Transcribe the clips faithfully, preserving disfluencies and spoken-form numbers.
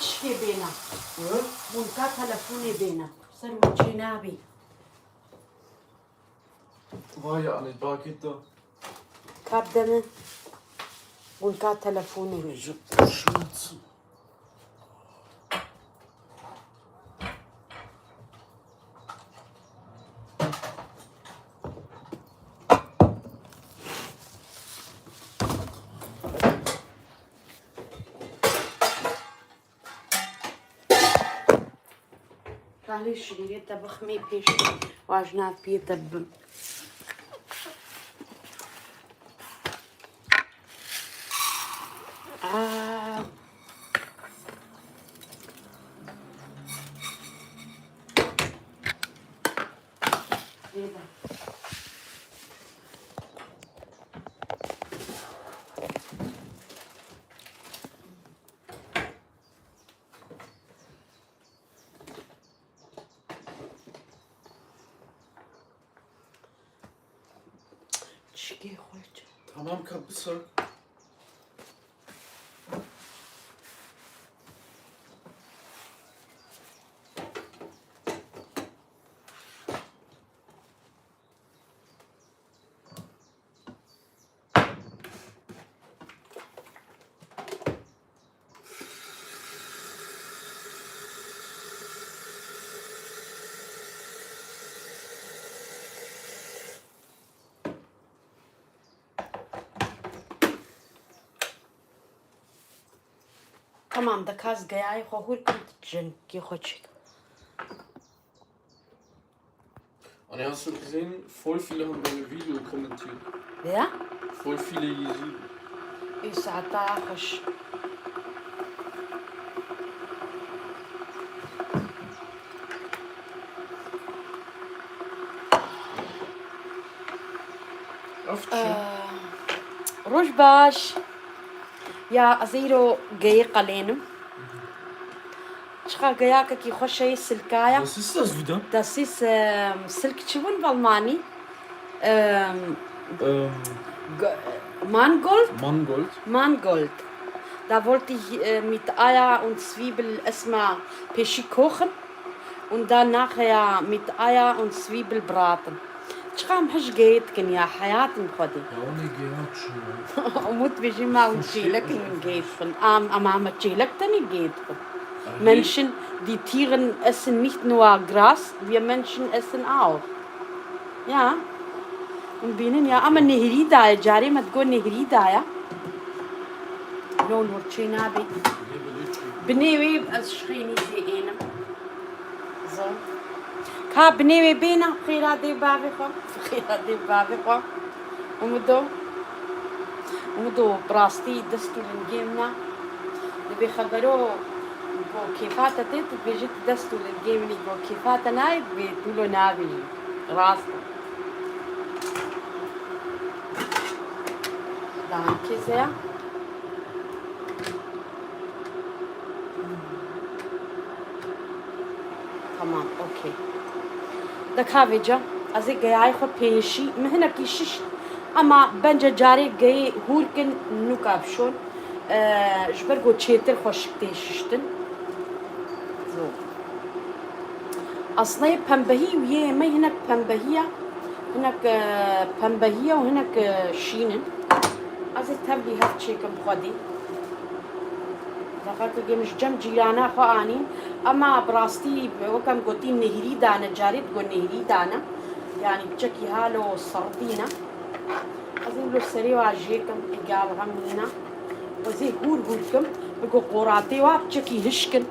Çikê bêne. Hı? Hûn ka telefonê bêne. Ser hûn çê nabî. Vay yani, bakit da. Kap deme. Hûn ka telefonê. Recep, şunu atsın. Talê şirî te bixmê pêş, wajna piyê te bim. Aa. Lê be. Çikê xwe çi? Tamam, ka bisir. Tamam, da kaz geyayê xwe hûr kim, cengê xwe çêk. Anne, hast du gesehen? Voll viele haben deine Video kommentiert. Ja? Voll viele Yazidi. Ê saeta xweş. Oft schon. Roj baş. Ya, ez îro geyê qelênim. Çiqa geyakekî xweş e, silkaya. Was ist das wieder? Das ist, ähm, silk çi bûn bi Almanî? Ähm, Ähm, g-, Mangold? Mangold. Mangold. Da wollte ich, äh, mit Eier und Zwiebel erstmal pêşî kochen und dann nachher mit Eier und Zwiebel braten. Çiqa em hej geyê dikin ya, heyatên xwedê. Ya, hûn ê gêna çi ye? Umut bêjî ma hûn çêlek in min geyê dixin. Am, ama me çêlek tenê geyê dixin. Menschen, die Tieren essen nicht nur Gras, wir Menschen essen auch. Ya. Hûn bînin ya, ama nehirî daye, carê me digot nehirî daye. Lol wir çê nabê. Binê wê ez ji xênî jê ênim. Zor. Ka binê wê bêna, xêra dê bavê xwe. Xêra dê bavê xwe. Umudo. Umudo, bi rastî dest û lingê min a. Dibê xebero go kêfa te tê, tu dibêjî tu dest û lingê min î, go kêfa te nayê, dibê tu lo nabêjî. Rast e. Daha kêze ya. Tamam, okey. De ka vêca, ez ê geyayê xwe pêşî, min hinekî şişt, ama bence carê geyê hûr kin nûka bişon, e, ji ber ku çêtir xweşik tê şiştin. Zo. Aslê pembehî û yê me hinek pembehî ye, hinek, e, pembehî ye û hinek, e, şîn in. Ez ê tevlî hev çêkim xwedî. Zexatê gê min ji cem cîrana xwe anîn. Ema bi rastî wek em gotî nehîrî dane, carê digo nehîrî dane. Yanî piçekî halo serdî ne. Ez ê wilo serê wa jêkim, ê gel xem nîne. Ez ê hûr hûr kim, bigo qoratê wa piçekî hişk in.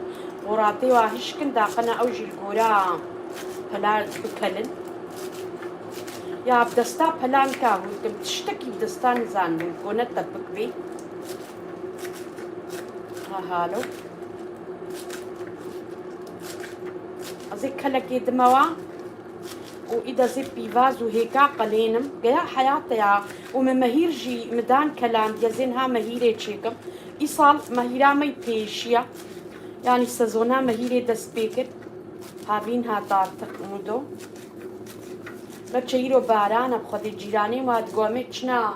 Qoratê wa hişk in, daqine ew jî li gora pela bikelin. Ya bi desta pela nika hûr kim, tiştekî bi desta nizanim, hûn kone tepik bê. Ha halo. Ez ê kelekê dime wa û îda zê pîvaz û hêka qelênim. Geya heyate ya û me mehîr jî mi dan kelandiye, zê niha mehîrê çêkim. Îsal mehîra me yî pêşiya. Yanî sezona mehîrê dest pê kir. Havîn hat artık umudo. Gerçi îro baran e, bi xwedê cîranê ma digo em ê çina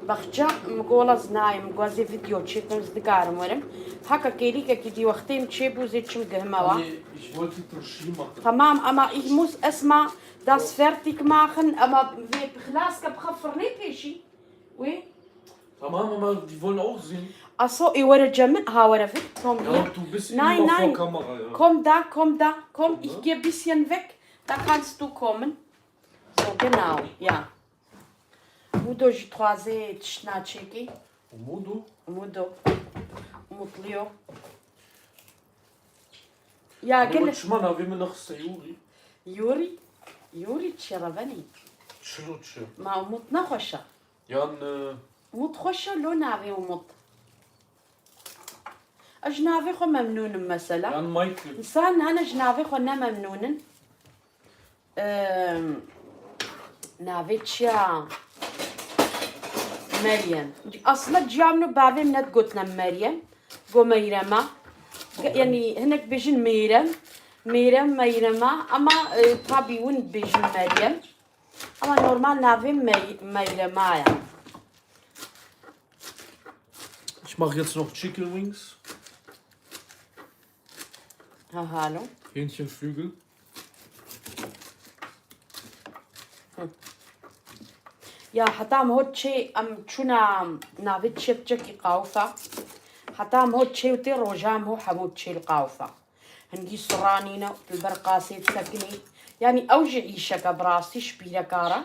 Baxça, min got ez nayêm, min got ez ê video çêkim, ez dikarim werim. Heka kêlîkekî dî wextê min çêbû, ez ê çim gihime wa. Hani ich wollte Turşi machen. Tamam, ama ich muss erstmal das fertig machen, ama vê xilas ke bixe firnê pêşî. Wê? Tamam, aber die wollen auch sehen. Aso, ê were cem min, ha were vir, komm hier. Ja, du bist Nein, immer nein. Vor Kamera. Ja. Komm da, komm da, komm, ich gehe ein bisschen weg, da kannst du kommen. So, genau, ja. Mudo jî dixwaze tiştna çêkî. Umudu? Mudo. Mutluyo. Ya Ama gel. çima navê min nexiste Yuri? Yuri. Yuri çi revenî? Çilo çi? Ma Umut nexweş e. Yan e, Umut xweş e, lo navê Umut. Ez ji navê xwe memnûn im mesela. Yan Michael. Însan hene ji navê xwe ne memnûn in. Ehm, navê çi ya? Meryem. Aslında ciya min û bavê min nedgotine Meryem. Go Meyrema. Ge- Yani hinek bêjin Meyrem. Meyrem, Meyrema. Ama e, tabi win bêjin Meryem. Ama normal navê Mey Meyrema ya. Ich mache jetzt noch Chicken Wings. Ha halo. Hähnchenflügel. Ya heta em hot çê em çûna navê çê çekî qawfa. Heta em hot çê û tê roja em ho hemû çê li qawfa. Hingî siranîne, li ber qasê disekinî. Yanî ew jî îşeke bi rastî ji pîreka re.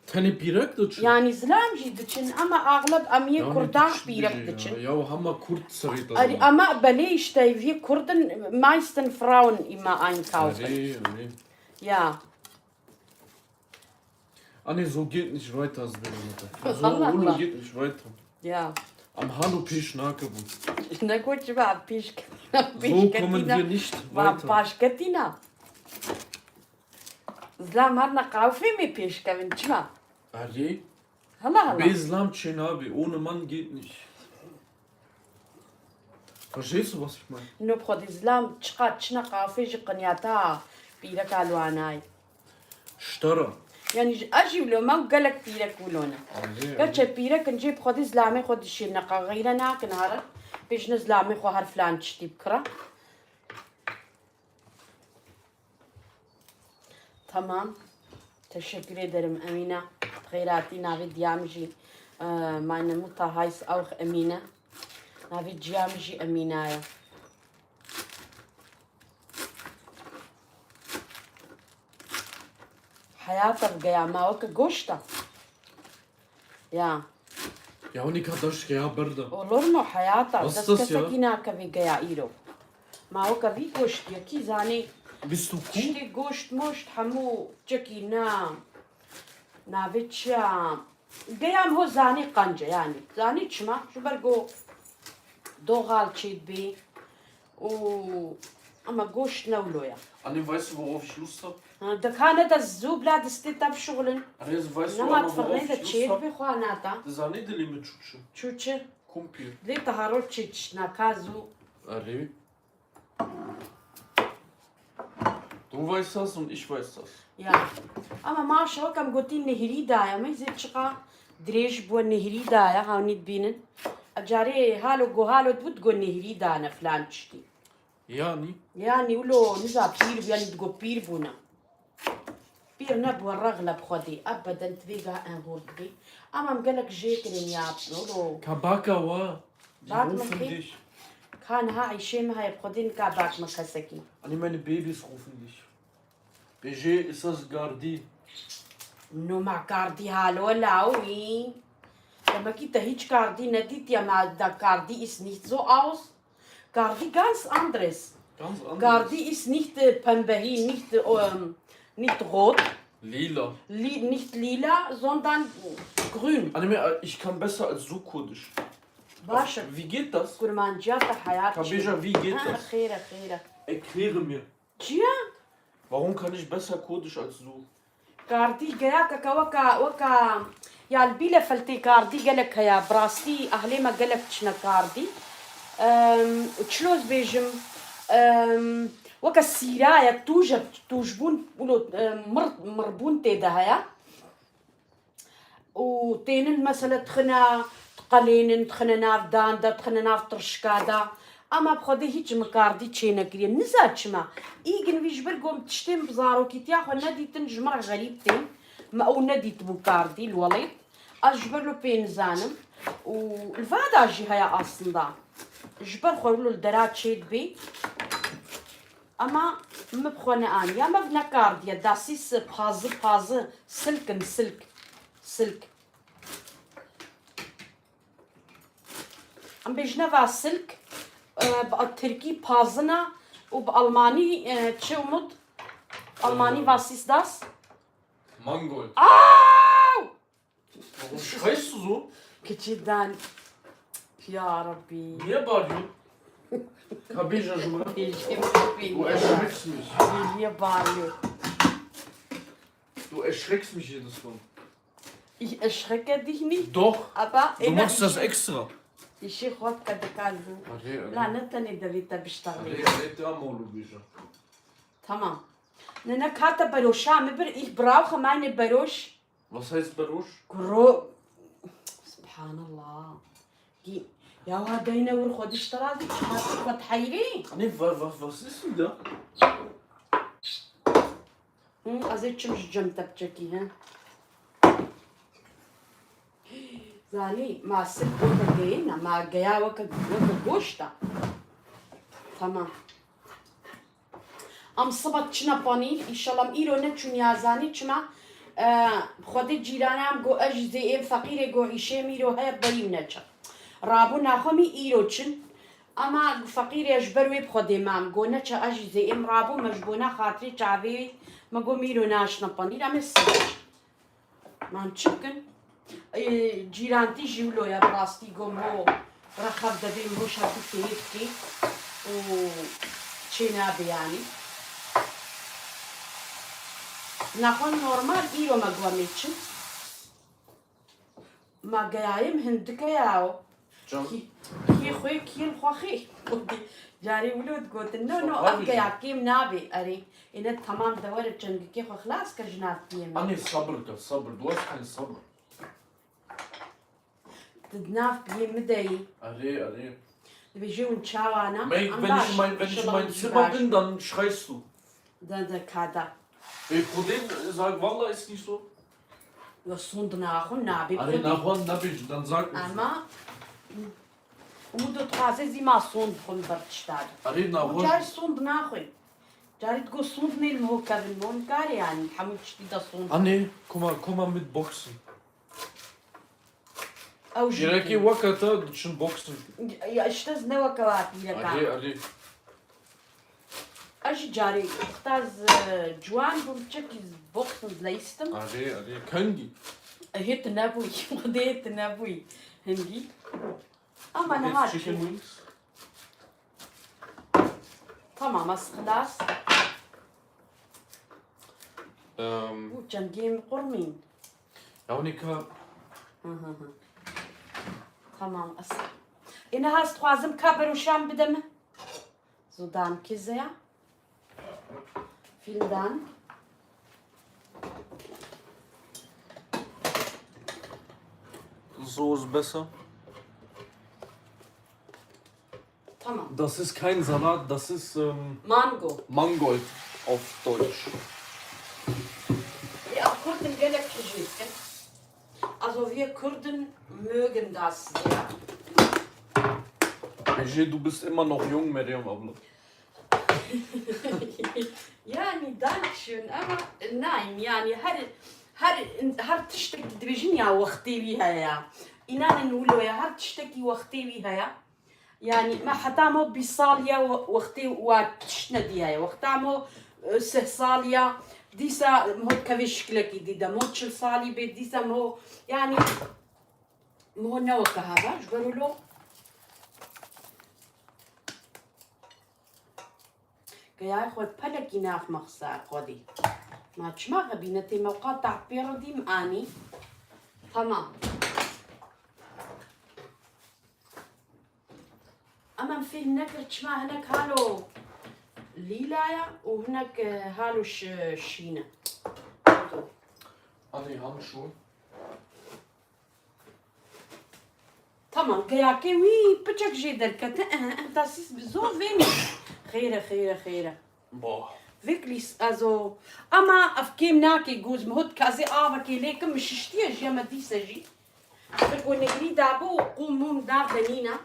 Tenê pîrek diçin. Yanî zilam jî diçin ama axleb em yê Ya ne kurda diçin pîrek bêje ya. Diçin. Ya hema kurt serê te Erî, zan. Ama belê işte wir Kurden meisten Frauen immer einkaufen. Erê, erê. Ya. Anne, so geht nicht weiter, Svenja. So, Allah Ulo Allah. Geht nicht weiter. Ya. Am Halo Pischnake. Ne got ji ba pêşke. So kommen wir nicht Ba weiter. paşketina. Zlam harna qawfê mi pêşkevin çima? Erê. Hala hala. Bê Slam çê nabe. Ohne Mann geht nicht. Verstehst du, was ich meine? No bi xwedî zilam çiqat çine qafê ji qinyata pîreka lwanay. Stara. Yani ji ez jî wilo me û gelek pîrek wilo ne. Erê, Gerçe erê. pîrek in cê bi xwedî zilamê xwe dişîrine, qe xeyre nakin here. Bêjine zilamê xwe her filan tiştî bikira. Tamam. Teşekkür ederim Emine. Xeyratî navê diya min jî, e, meine Mutter heißt auch Emine. Navê ciya min jî Emine ye. Heyata vêgeya ma weke goşta. Ya. Ya hûn ka daş ke ya berda. Olur mu heyata? Nasıl Dest tas ya? Kesekî nake vêgeya îro. Ma weke vî goşt yekî zanî. Bist du Kuh? Tiştê goşt moşt hemû çekî na. Navê çi ya? Geya min ho zanî qenc e yani. Zanî çima? Ji ber go doğal çêdibê. Û ama goşt ne wilo ya. Anne, weißt du, worauf ich Lust hab? Ha, dekane de zû bila distê te bişuxulin. Anne, weißt du, Nema ama firnê worauf de ich Lust çêdibê hab? Xwe nata. Di zanî dilê min çû çi? Çû çi? Kumpir. Lê te harol çê çişna ka zû. Erê. Du weißt das und ich weiß das. Ya. Ama maşa wek em gotî nehirî daye me zê çiqa dirêj bû nehirî daye hawnî dibînin. Ecarê halo go halo dibû digo nehirî dane filan tiştî. Yani? Yani wilo niza pîr bû yani digo pîr bûne. Pîr nebû rex le bi xwedî. Ebeden ti vêga en hûr dibî. Ama em gelek jê kirin ya wilo. Kabaka wa. Die Bak rufen min dich. Ka niha îşê min heye bi xwedî nika bak min kesekî. Anne, meine Babys rufen dich. Bêjê, ist das Gardi? Numa Gardi halo lawî. Demekî te hiç Gardi nedîtiye ma da Gardi ist nicht so aus. Gardi ganz anderes. Ganz anders. Gardi ist nicht äh, pembehî, nicht, ähm, nicht rot, Lila. li, nicht lila, sondern grün. Anne, ich kann besser als du Kurdisch. Baş e. Wie geht das? Kurmanciya te hayat Kabêja, wie geht Ha, das? Xêr e, xêr e. Erkläre mir. Çiya? Warum kann ich besser Kurdisch als du? Kardî geya keke weka, weka ya li Bielefeldê kardî gelek heye. Bi rastî ehlê me gelek diçine kardî. Em, çilo ez bêjim, em, weke sîra ye, tûj e, tûjbûn, wilo, em, mir, mirbûn tê de heye. û tênin mesela dixine, diqelênin, dixine nav dan de, dixine nav tirşika de. Ama bi Xwedê hiç min kardî çênekiriye. Niza çima? Îgin vî ji ber ku em tiştên bi zarokîtiya xwe nedîtin, ji min re xerîb tên. Me ew nedîtibû kardî li welêt. Ez ji ber lo pê nizanim. Û li vada jî heye aslında. Ji ber xwe lo li dera çêdibê. Ama min bi xwe neaniye. Me nekardiye. Dasî si-, pazı, pazı, silk in, silk. Silk. Em bêjine va silk, e, bi tirkî pazina û bi almanî, e, çi Umut? Almanî, e, was ist das? Mangold. Au! Warum schreist du so? Keçî dan. Ya Rabbi. Niye bağırıyorsun? Kabîja ji min. Bêjim Rabbi. Du erschreckst mich. Niye bağırıyor? Du erschreckst mich jedes Mal. Ich erschrecke dich nicht. Doch. Aber du machst das extra. Îşê xwe bike dika zû. Erê, erê. La ne tenê devê te biştexlê. Erê, erê, te ama oğlum bêje. Tamam. Ne, ne kate beroşa mi bir, ich brauche meine Beroş. Was heißt Beroş? Kuro. Subhanallah. Gi-, ya wa deyne wir xwe dişterazi, çi xwe diheyirî? Ne, wa-, wa-, was ist denn da? Hı, ez ê çim ji cem te biçekî, he? Zanî, ma sik weke geyê ne, ma geya weke, weke goşt e. Tamam. Em sibat çine panîr, înşallah em îro neçûn ya zanî çima, e, Xwedê cîrana em got, ez jî zê êm feqîrê got, îşê em îro heye berî neçe. Rabû naxwe mî îro çin. Ama feqîrê ji ber wê bi Xwedê mam got, neçe ez jî zê êm rabû, me ji bona xatirê çavê me got, mîro naşne panîr, em ê sibat. Man çi bikin? Ê, cîrantî jî wilo ye, bi rastî gom ho rexev debê min ho şer bifêhê bikê û çê nabe yanî. Naxwe normal îro me gom ê çin. Ma geyayê min hindike ya o. Can. Kî, kî xwe, kî li xwe xê. Carê wilo digotin, no, no, ev geya kêm nabê, erê. Êne temam de were çengikê xwe xilas ke ji nav piyê min. Anê sabir ke, sabir, du hast kein Sabir. Tu di nav piyê min de yî. Erê, erê. Dibêje hûn çawa ne? Wenn ich, wenn ich mein, wenn ich mein Zimmer bin, dann schreist du. Da, da, ka da. Ê, Xwedê, sag, valla ist nicht so. Ya sond naxwe nabê. Erê, naxwe nabê, dann sag. Ama Umut dixwaze zî ma sond xwe ber tişta. Erê, naxwe. Car sond naxwe. Carî digo sond nêl miho kevin, mon kare yani, hemû tiştî da sond. Anne, komm mal, komm mal mit Boxen. Ew jî Pîrekê weke te diçin boxin. Ya, işte ez ne weke wa pîreka. Erê, erê. Ez jî carê wexta ez, e, ciwan bûm, çekî boxin dileyistim. Erê, erê. Kengî? Hê tu nebûyî. Xwedê tu nebûyî. Hingî. Ama niha çi? Chicken wings. Tamam, ez xilas. Ehm. Bu çengê min qurmîn. Ya hûn ê ka. Hı hı hı. Tamam, ez. Ê niha ez dixwazim ka beroşan bide min. Zudan kizeya. Fildan. So ist besser. Tamam. Das ist kein Salat, das ist, ähm, Mango. Mangold auf Deutsch. Ja, Kurden gelek hijî dikin. Also wir Kurden mögen das sehr. Ece, du bist immer noch jung, Meryem abla. Yani, dankeschön, ama nein, yani her, her, her tiştek dibêjin ya wextê wî heye ya. Înanin wilo ya, her tiştekî wextê wî heye. Yani me heta mo bîst sal ya we-, wextê wa tişt nedî heye. Wexta mo, e, sih sal ya, dîsa mo kevê şiklekî dî de, mo çil salî bê, dîsa mo, yani, mo ne weke hava, ji ber wilo. Geyayê xwe pelekî nav me xise Xwedê. Ma çima xebîne tê me qat pê re dîm anî? Tamam. Em em fêhm nekir çima hinek halo lîla ye û hinek, e, halo şi-, şîn e. Hadi hangischuhe? Tamam, geyakê wî piçek jê derkete. Eh, eh, tasîs bi zor vê min. Xêr e, xêr e, xêr e. Bo. Wirklich, also, ama ev kêm nake goz min hot kazê avekê lê kim min şiştiye jî, me dîse jî. Bi ku negrî dabû, qûm mûm nav de nîna.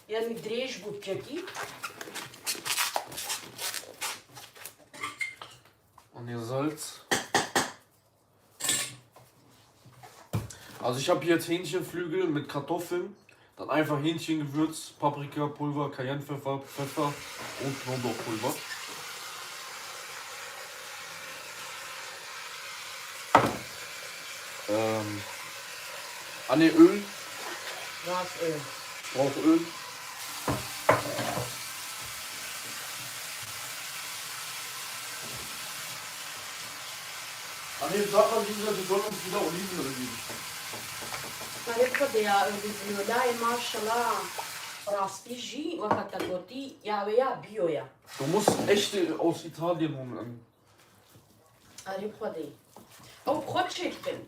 Yani dirêj bû çekî. Und ihr Salz. Also ich habe jetzt Hähnchenflügel mit Kartoffeln, dann einfach Hähnchengewürz, Paprikapulver, Cayennepfeffer, Pfeffer und Knoblauchpulver. Ähm, ah ne, Öl. Was Öl? Ich brauche Öl. Anne, sag mal, Lisa, du sollst uns wieder Olivenöl geben. Berê Xwedê ya, Öl layê maşallah. Rastî jî weke te gotî ya wê ya biyo ya. Du musst echte aus Italien holen. Erê Xwedê. Ew bi xwe çêdikin.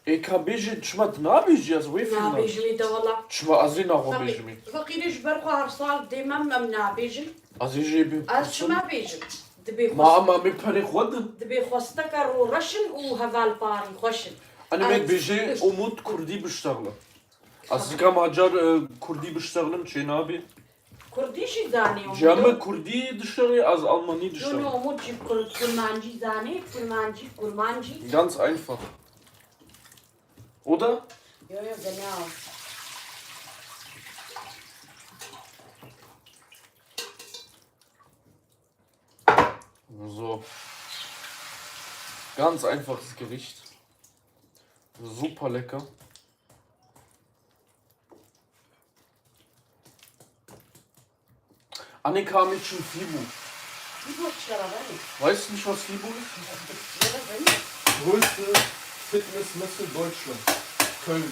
Ê ka bêjin çima tu nabêjî, ez wê fîl nabêjimê de wela. Çima ez ê naxwe bêjimê? Feqîrê ji ber xwe her sal dê mem em nabêjin. Ez ê jê bê. Ez çima bêjim? Dibê xwest-, ma em ê perê xwe din. Dibê xwesteke rûreş in û hevalparî xweş in. Anne me bêjê Umut Kurdî biştexile. Ez dika ma car, e, Kurdî biştexilin çê nabê. Kurdî jî zanê Umut. Cem Kurdî dişerê, ez Almanî dişerê. No, no, Umut jî Kur-, Kurmancî zanê, Kurmancî, Kurmancî. Ganz einfach. Oder? Jo, jo, genau. So. Ganz einfaches Gericht. Super lecker. Annika mit schon Fibu. Fibu ist ja dabei. Weißt du nicht, was Fibu ist? Ja, dabei. Größte Fitnessmesse Deutschland. Köln.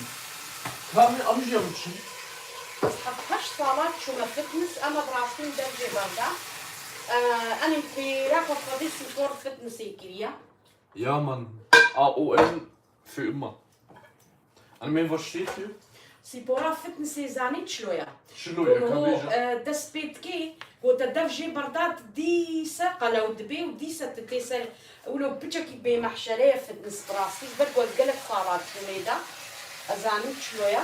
Kamil amca için. Ez heft heşt sala çûme fitness, ama bi rastî min dev jê berda. Ee, Em ê pêra xwe xwedî spor fitnessê kiriye. Ja, Mann. A O M für immer. An mir versteht hier? Spora fitnessê zanî çilo ya? Çilo ya, ka bêje. E, dest pê dikê, ku te dev jê berda, dîse qelew dibê û dîse tu tê ser wilo piçekî bêmehşere ye fitness bi rastî. Ji ber ku ez gelek sala çûmê de, ez zanim çilo ya.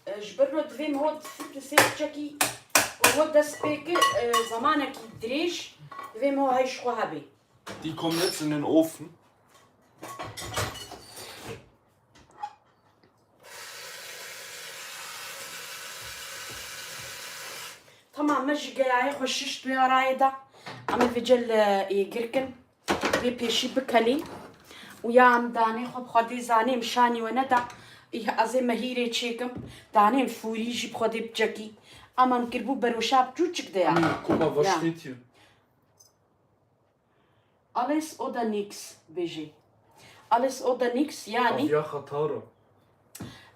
E, ji ber wilo divê min hot fitnessê piçekî, ku hot dest pê kir, e, zemanekî dirêj, divê min ho hey ji xwe hebê. Die kommen jetzt in den Ofen. Tamam, me ji geyayê xwe şişt wê arayê de. Em ê vêce li êgir kin. Vê pêşî bikelî. Û ya em danê xwe bi xwedê zanê em şanî we neda. Îh, ez ê mehîrê çêkim. Danê em fûrî jî bi xwedê biçekî. Em em kiribû beroşa biçûçik de ya. Anne, guck mal, was steht hier? Alles oder nix bêjê. Alles oder nix, yanî. Avya Xatara.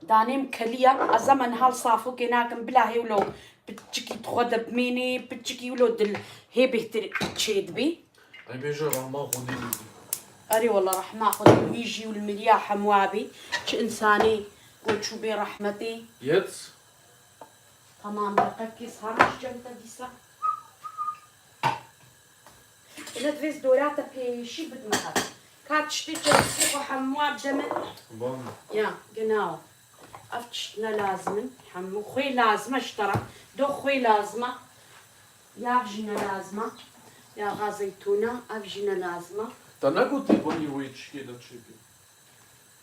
Danêm keliya, ez ema niha li safokê nakim, bila hê wilo piçikî di xwe de bimênê, piçikî wilo dil hê bêhtir çêdibê. Ey bêje rehma Xwedê bî. Erê wela rehma Xwedê wî jî û li miriya hemûa bî. Çi însanê ku çû bê rehmetê. Yet. Tamam, deqekê sar ji cem te dîsa. Ine divê ez dora te pêşî bidim xwe. Ka tiştê çerçivê xwe hemûa bide min. Bam. Ya, genau. Ev tişt ne lazim in. Hemû xwê lazim e ji te re. Doh xwê lazim e. Yav jî ne lazim e. Yaxa zeytûna, ev jî ne lazim e. Te negotî banî wê çikê de çêbî?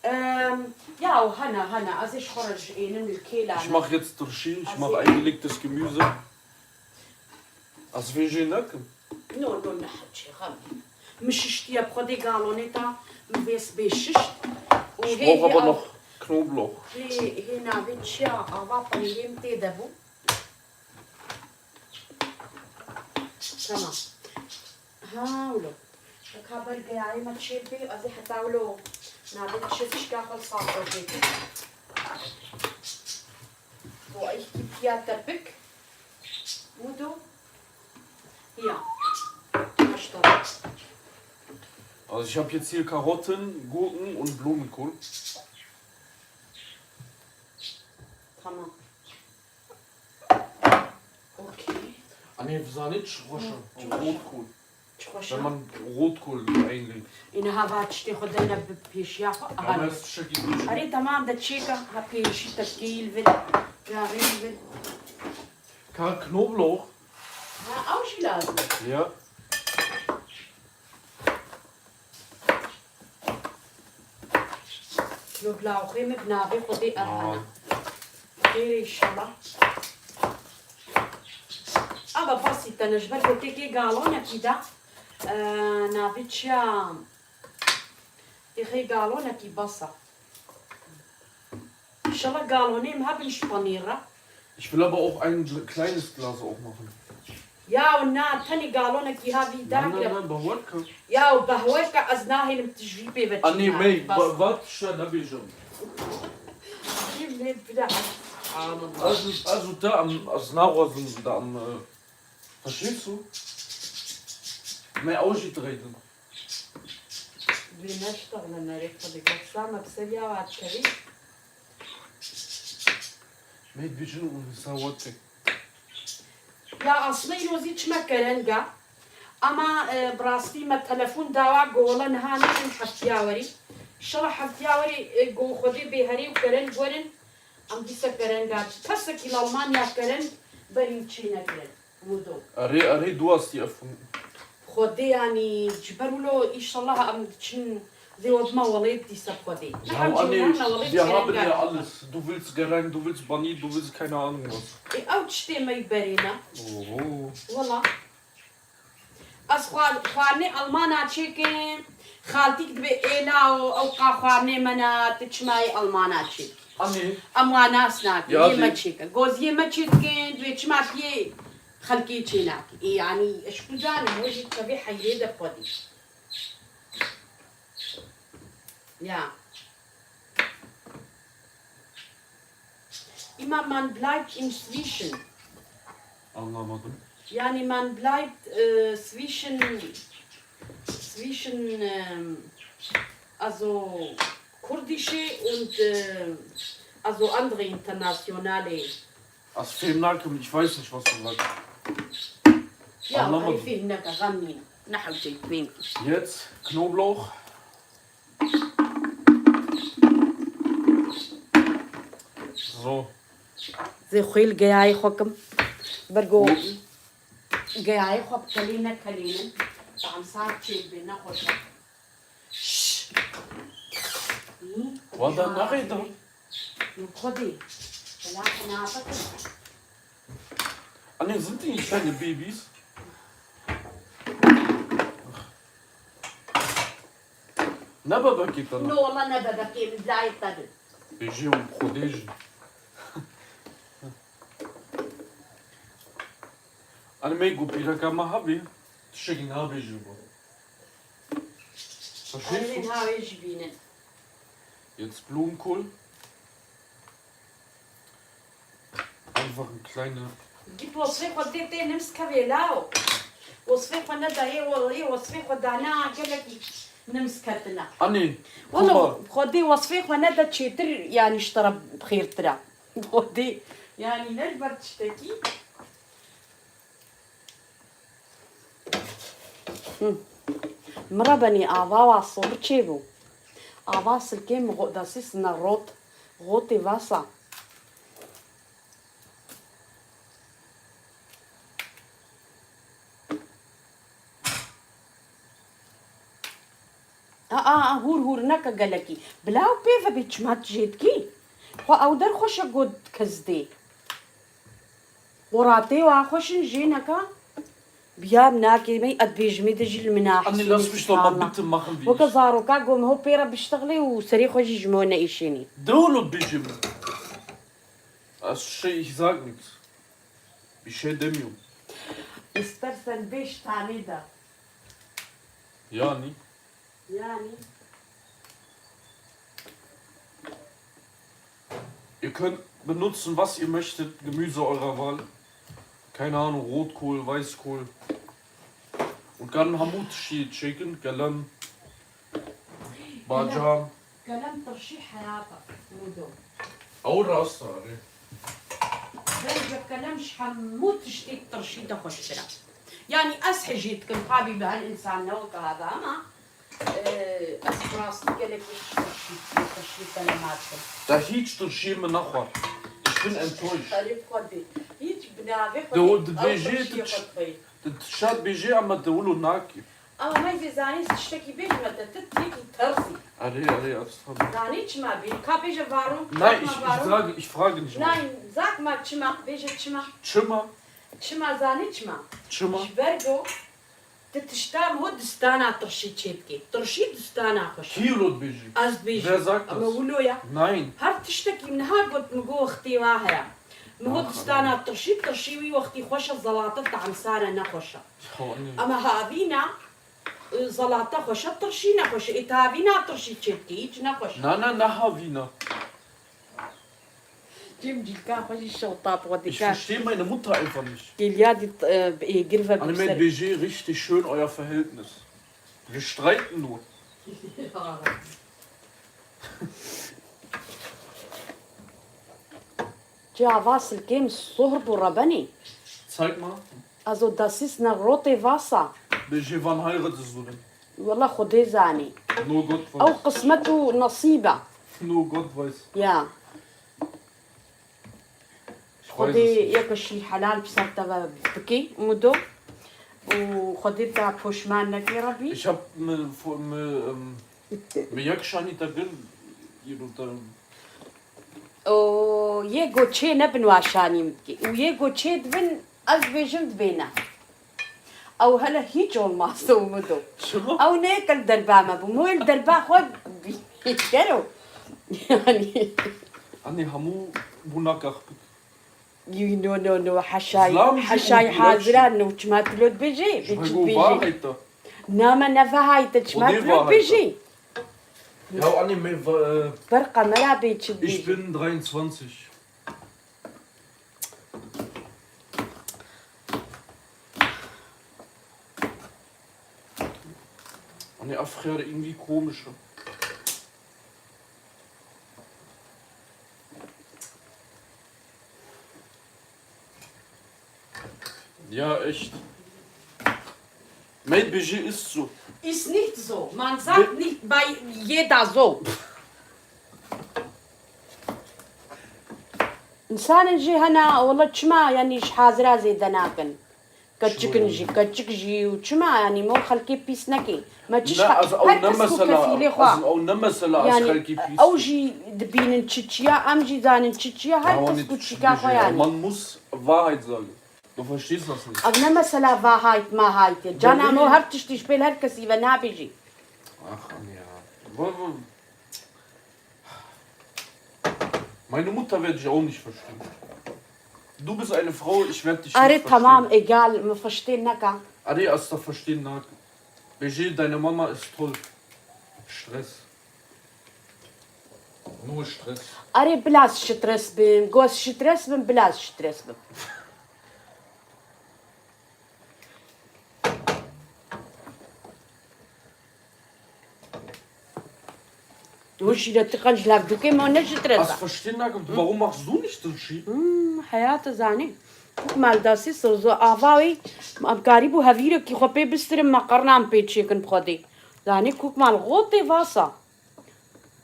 Ehm, ya, hene, hene. Ez ê ji xwe re ji ênim li kêla. Ich mach jetzt Turşi, ich mach eingelegtes Gemüse. Ez vê jê nekim. No, no, ne hecê, xem. Min şiştiye bi xwedê galonê ta, min vê sibê şişt. Û hê, hê, aber noch Knoblauch. Hê, hê navê çiya, ava peyê min tê de bû. Tamam. Ha, wilo. Ka ber geyayê me çêbê, ez ê heta wilo navê çi fişka xwe li safrokê. Bo ey kî piya tepik. Mudo. Ja. Maşallah. Also ich habe jetzt hier Karotten, Gurken und Blumenkohl. Tamam. Okey. Anê, vizanê çi xweş e. Çi xweş e. Rotkohl. Çi xweş e. Hemen rotkohl eigentlich. Îne ha va tiştê xwe dene bi pêşiya xwe. Ya, aha, ez tiştekî din. Erê, tamam, de çêka, ha pêşî te kêl vir, gavêl vir. Ka Knoblauch. Ha, ew jî lazim e. Ya. Knoblauchê min bi navê Xwedê ev hene. Xêr e înşallah. Ava basît e, ji ber ku têkê galonekî de, e, navê çi ya? Têxê galonekî bes e. Înşallah galonê min hebin ji panîr re. Ich will aber auch ein gl-, kleines Glas auch machen. Ya na, tenê galonekî ha vî dagire. Nein, nein, behwet ke. Ya behwet ke, ez nahêlim tu ji vî pê ve çî. Anê me, va-, va tişta nebêjim. Kim ne bira. Anam. Ez, ez û te em, ez naxwazim da em, e, Verstehst du? Me ew jî direydin. Wê neştexile nerê xwe diket. Sa me bi ser ya wa dikevî. Me dibêjin û hesawat tek. Ya aslında îrozî çime kerenga. Ama, e, bi rastî me telefon dawa go wela niha neçin heftiya werî. Înşallah heftiya werî, e, go Xwedê bê herê û kereng werin. Em dîsa kerenga çi. Kesekî li Almanya kereng berî û çê nekirin. Mudo. Erê, erê, du hast die erfunden. Xwedê, yanî ji ber wilo, înşallah em diçin vê odma welêt dîsa Xwedê. Ya, Niha anê, cîran welêt wir haben kereng ja alles. Du willst Gereng, du willst Bani, du willst keine Ahnung was. E, ew tiştê me yî berê ne. Oho. Wela. Ez xwar-, xwarinê Almana çêkim. Xaltîk dibê êla û ew qa xwarinê me ne, tu çima yê Almana çêkî? Anê. Em wa nas nakin, Ya yê me dî. Çêke. Goziyê me çê dikin, dibê çima tu yê xelkê çê nakî. Ê, yanî, ez ku zanim, wê jî tevê heyrê de xwedî. Ya. Immer man bleibt inzwischen. Anlamadım. Yani man bleibt, äh, zwischen, zwischen, ähm, also kurdische und, äh, also andere internationale. Also fehmnakem, ich weiß nicht, was du sagst. Ja, Anlamadım. Fehmnaka, gamina. Nahw çek, fehmki. Jetzt Knoblauch. So. Zê xwê li geyayê xwe kim. Ber ku geyayê xwe bi kelê nekelênin. Tamsar çêk bê, nexweş e. Şşş. Hî? Wada naxê da. Xwedê. Bela xwe nafe kim. Anne, sind die nicht deine Babys? Ne bebekê te ne? No, wala ne bebekê min, layê te bin. Bêjê û xwedê jî. Anne, me got pîreka me hebî, tiştekî nabêjî bo. Verstehst du? Erê, ha wê jî bînin. Jetzt Blumenkohl. Einfach ein kleiner. Git wesfê xwe dê tê nimskevê law. Wesfê xwe neda yê, yê wesfê xwe dana gelekî nimsketina. Anî, Wala, Xwedê wesfê xwe neda çêtir, yanî ji te re xêrtir e. Xwedê, yanî ne ji ber tiştekî. Hı. Mira benî ava wa sobir çêbû. Ava silkê mi go-, das ist eine Rot-, rote Wasser. A, a, a, hûr hûr neke gelekî. Bila ew pê ve bê çima tu jê dikî? Xwe ew der xweş e got kizdê. Qoratê wa xweş in jê neka. Biya nakê me, et bêjimê de jî li min Anne, lass mich doch mal bitte machen, wie Weke ich zaroka gom ho pê re biştexlê û serê xwe jî ji me neîşênî. Dewlo bêjim. Ez şey, ich sag nichts. Bir şey demiyorum. İstersen beş tane de. Yani? Yani? Ihr könnt benutzen, was ihr möchtet, Gemüse eurer Wahl. Keine Ahnung, Rotkohl, Weißkohl. Und dann Hamut Chicken, Galan, Bacan. Galan tirşî heyata, Mudo. Ew rast e, erê. Bence kelem ji hemû tiştê tirşî de xweştir e. Yanî ez hejî dikim, tabî bi her însan ne weke heve ama, e, ez bi rastî gelekî tirşî, tirşî kelema dikim. Te hiç tirşiyê min nexwar. Ich bin enttäuscht. Erê bi xwe dê. Hiç bi navê xwe De dê, o dibêjê ew tirşiyê tu xwe dixweyî. Tu tişta dibêjê ama te wilo nakî. Ama me zê zanî tiştekî bêjime te, tu têkî terzî. Erê, erê, ez tabii. Zanî çima bî? Ka bêje varo, Nein, ich, ich sage, ich frage nicht. Nein, sag mal çima, bêje çima. Çima? Çima zanî çima? Çima? Ji ber ku tu tişta ho distana tirşî çêdikî. Tirşî distana xweş e. Kî wilo dibêjî? Ez dibêjim. Wer sagt das? Ama wilo ya. Nein. Her tiştekî min niha got, min got wextê wa heye. Min got distana tirşî, tirşî wî wextî xweş e, zelate tahmsare nexweş e. Ama havîna, e, zelate xweş e, tirşî nexweş e. Ê tu havîna tirşî çêdikî, hiç nexweş e. Na, na, ne havîna. Cem cilka xwe jî şewta xwe dike. Ich verstehe meine Mutter einfach nicht. Geliya dî, e, bi êgir ve. Hani mit B J richtig schön euer Verhältnis. Wir streiten nur. Çi ava silkêm sohr bû rebenî. Zeig mal. Also, das ist eine rote Wasser. Bêjê wann heiratetst du denn? Wela Xwedê zanî. Nur Gott weiß. Ew qismet û nesîb e. Nur Gott weiß. Ya. Ich weiß es nicht. Xwedê yeke şîr helal bi ser te ve bikî, Mudo. Û Xwedê te poşman nekî Rebî. Ich hab mir, mir, ähm, mir yek şanî te gir, îro te Û yê goçê nebin wa şanî min dikî. Û yê goçê dibin, ez dibêjim dibêne. Ew hele hiç olmazsa umudo. Çima? Ew neyê ke li derba me bû. Min wê li derba xwe bî-, kero. Yani. Anî hemû bûna kaxpit. Yû, no, no, no. Heşay, Zlam jî heşay û hazira, no, çima tu lo dibêjî? Ji ber ku vahayta. Na me ne vahayta, çima tu lo dibêjî? Ya anî me va-, e, Ber kamera bê çi dibêjî? Ich bin dreiundzwanzig. Anî ev xiyar irgendwie komisch e. Ja, echt. Mate, Budget ist so. Ist nicht so. Man sagt nicht bei jeder so. Însanên jî hene, wela çima, yanî ji hazira zêde nakin? Keçikin jî, keçik jî û çima, yanî me xelkê pîs nekê. Me çi ji her kes ku kefîlê xwe. Ez ew ne mesela, ez xelkê pîs. Yanî ew jî dibînin çi çiya, em jî zanin çi çiya, her kes ku çîka xwe yanî. Man muss Wahrheit sagen. Du verstehst das nicht. Ev ne mesela Wahrheit, Wahrheit e. Cana me her tiştî ji pêl her kesî ve nabêjî. Ach, Anja. Meine Mutter wird dich auch nicht verstehen. Du bist eine Frau, ich werde dich nicht verstehen. Are tamam, egal, me verstehen neka. Are, ez te verstehen naka. Bêjê, deine Mama ist toll. Stress. Nur Stress. Are, bila stres bin, got stres bin, bila stres bin. Hûn şîretî qenc levdûkê me ne ji stresa. Ez verstehen nakim, warum machst du nicht den Ski? Hmm, heyata zanî. Kuk mal dasî sozo ava wî, em karîbû hevîrekî xwe pê bistirin, me qernan pê çêkin bi xwedê. Zanî kuk mal xotê vasa.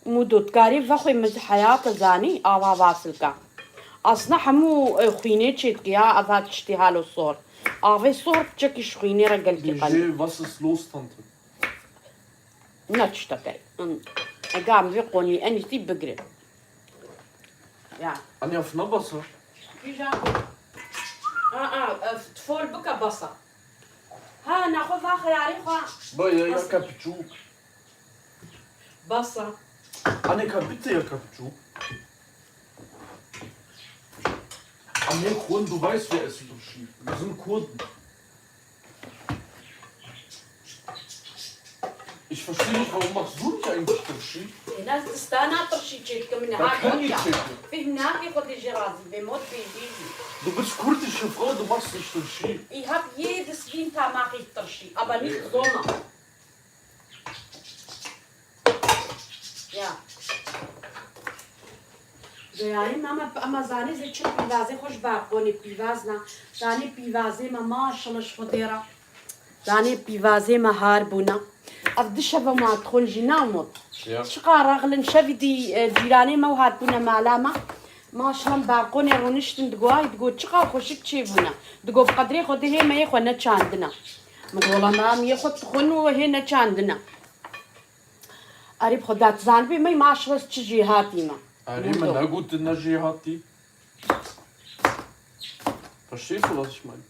Mudo, tu karî vexwê min ji heyata zanî, ava vasilka. Asna hemû, e, xwînê çêdike ya, eva tiştê halo sor. Avê sor piçekî ji xwînê re gelkî qenc. Bêjê, was ist los, Tante? Ne tiştekê. Ega em vê qonî en îstî bigrin. Ya. Anî ev ne basa? Kîja? A, a, ev fol bike basa. Ha, naxwe va xeyarê xwe. Ba ya, ya ka piçûk. Basa. Anê ka bite ya ka piçûk. Anê xwend du weisst, wer es Tirşî. Wir sind Kurden. Ich verstehe nicht, warum machst du nicht eigentlich Tirşî? Êna distana Tirşî çêdikim, niha gotiya. Fêhm nakî xwe dê jê razî bê, mot bêjî jî. Du bist kurdische Frau, du machst nicht Tirşî. Ich hab jedes Winter mach ich Tirşî, aber nicht Sommer. Ja. Yanî mama, ema zanê zê çi pîvazê xwe ji balkonê pîvaz na. Zanê pîvazê me maşallah ji Xwedê re. Zanê pîvazê me har bûne. Ev di şeve ma dixwin jî namot. Ya. Çiqa rexlin şevî dî, e, cîranê me û hatbûne mala me. Maşallah balkonê rûniştin digo ay digo çiqa xweşik çêbûne. Digo bi qedrê Xwedê hê me yê xwe neçandine. Min gola me em yê xwe dixwin û hê neçandine. Erê bi Xweda tu zanibî me maşallah çi jêhatî me. Erê min negot tu ne jêhatî. Verstehst du, was ich meine?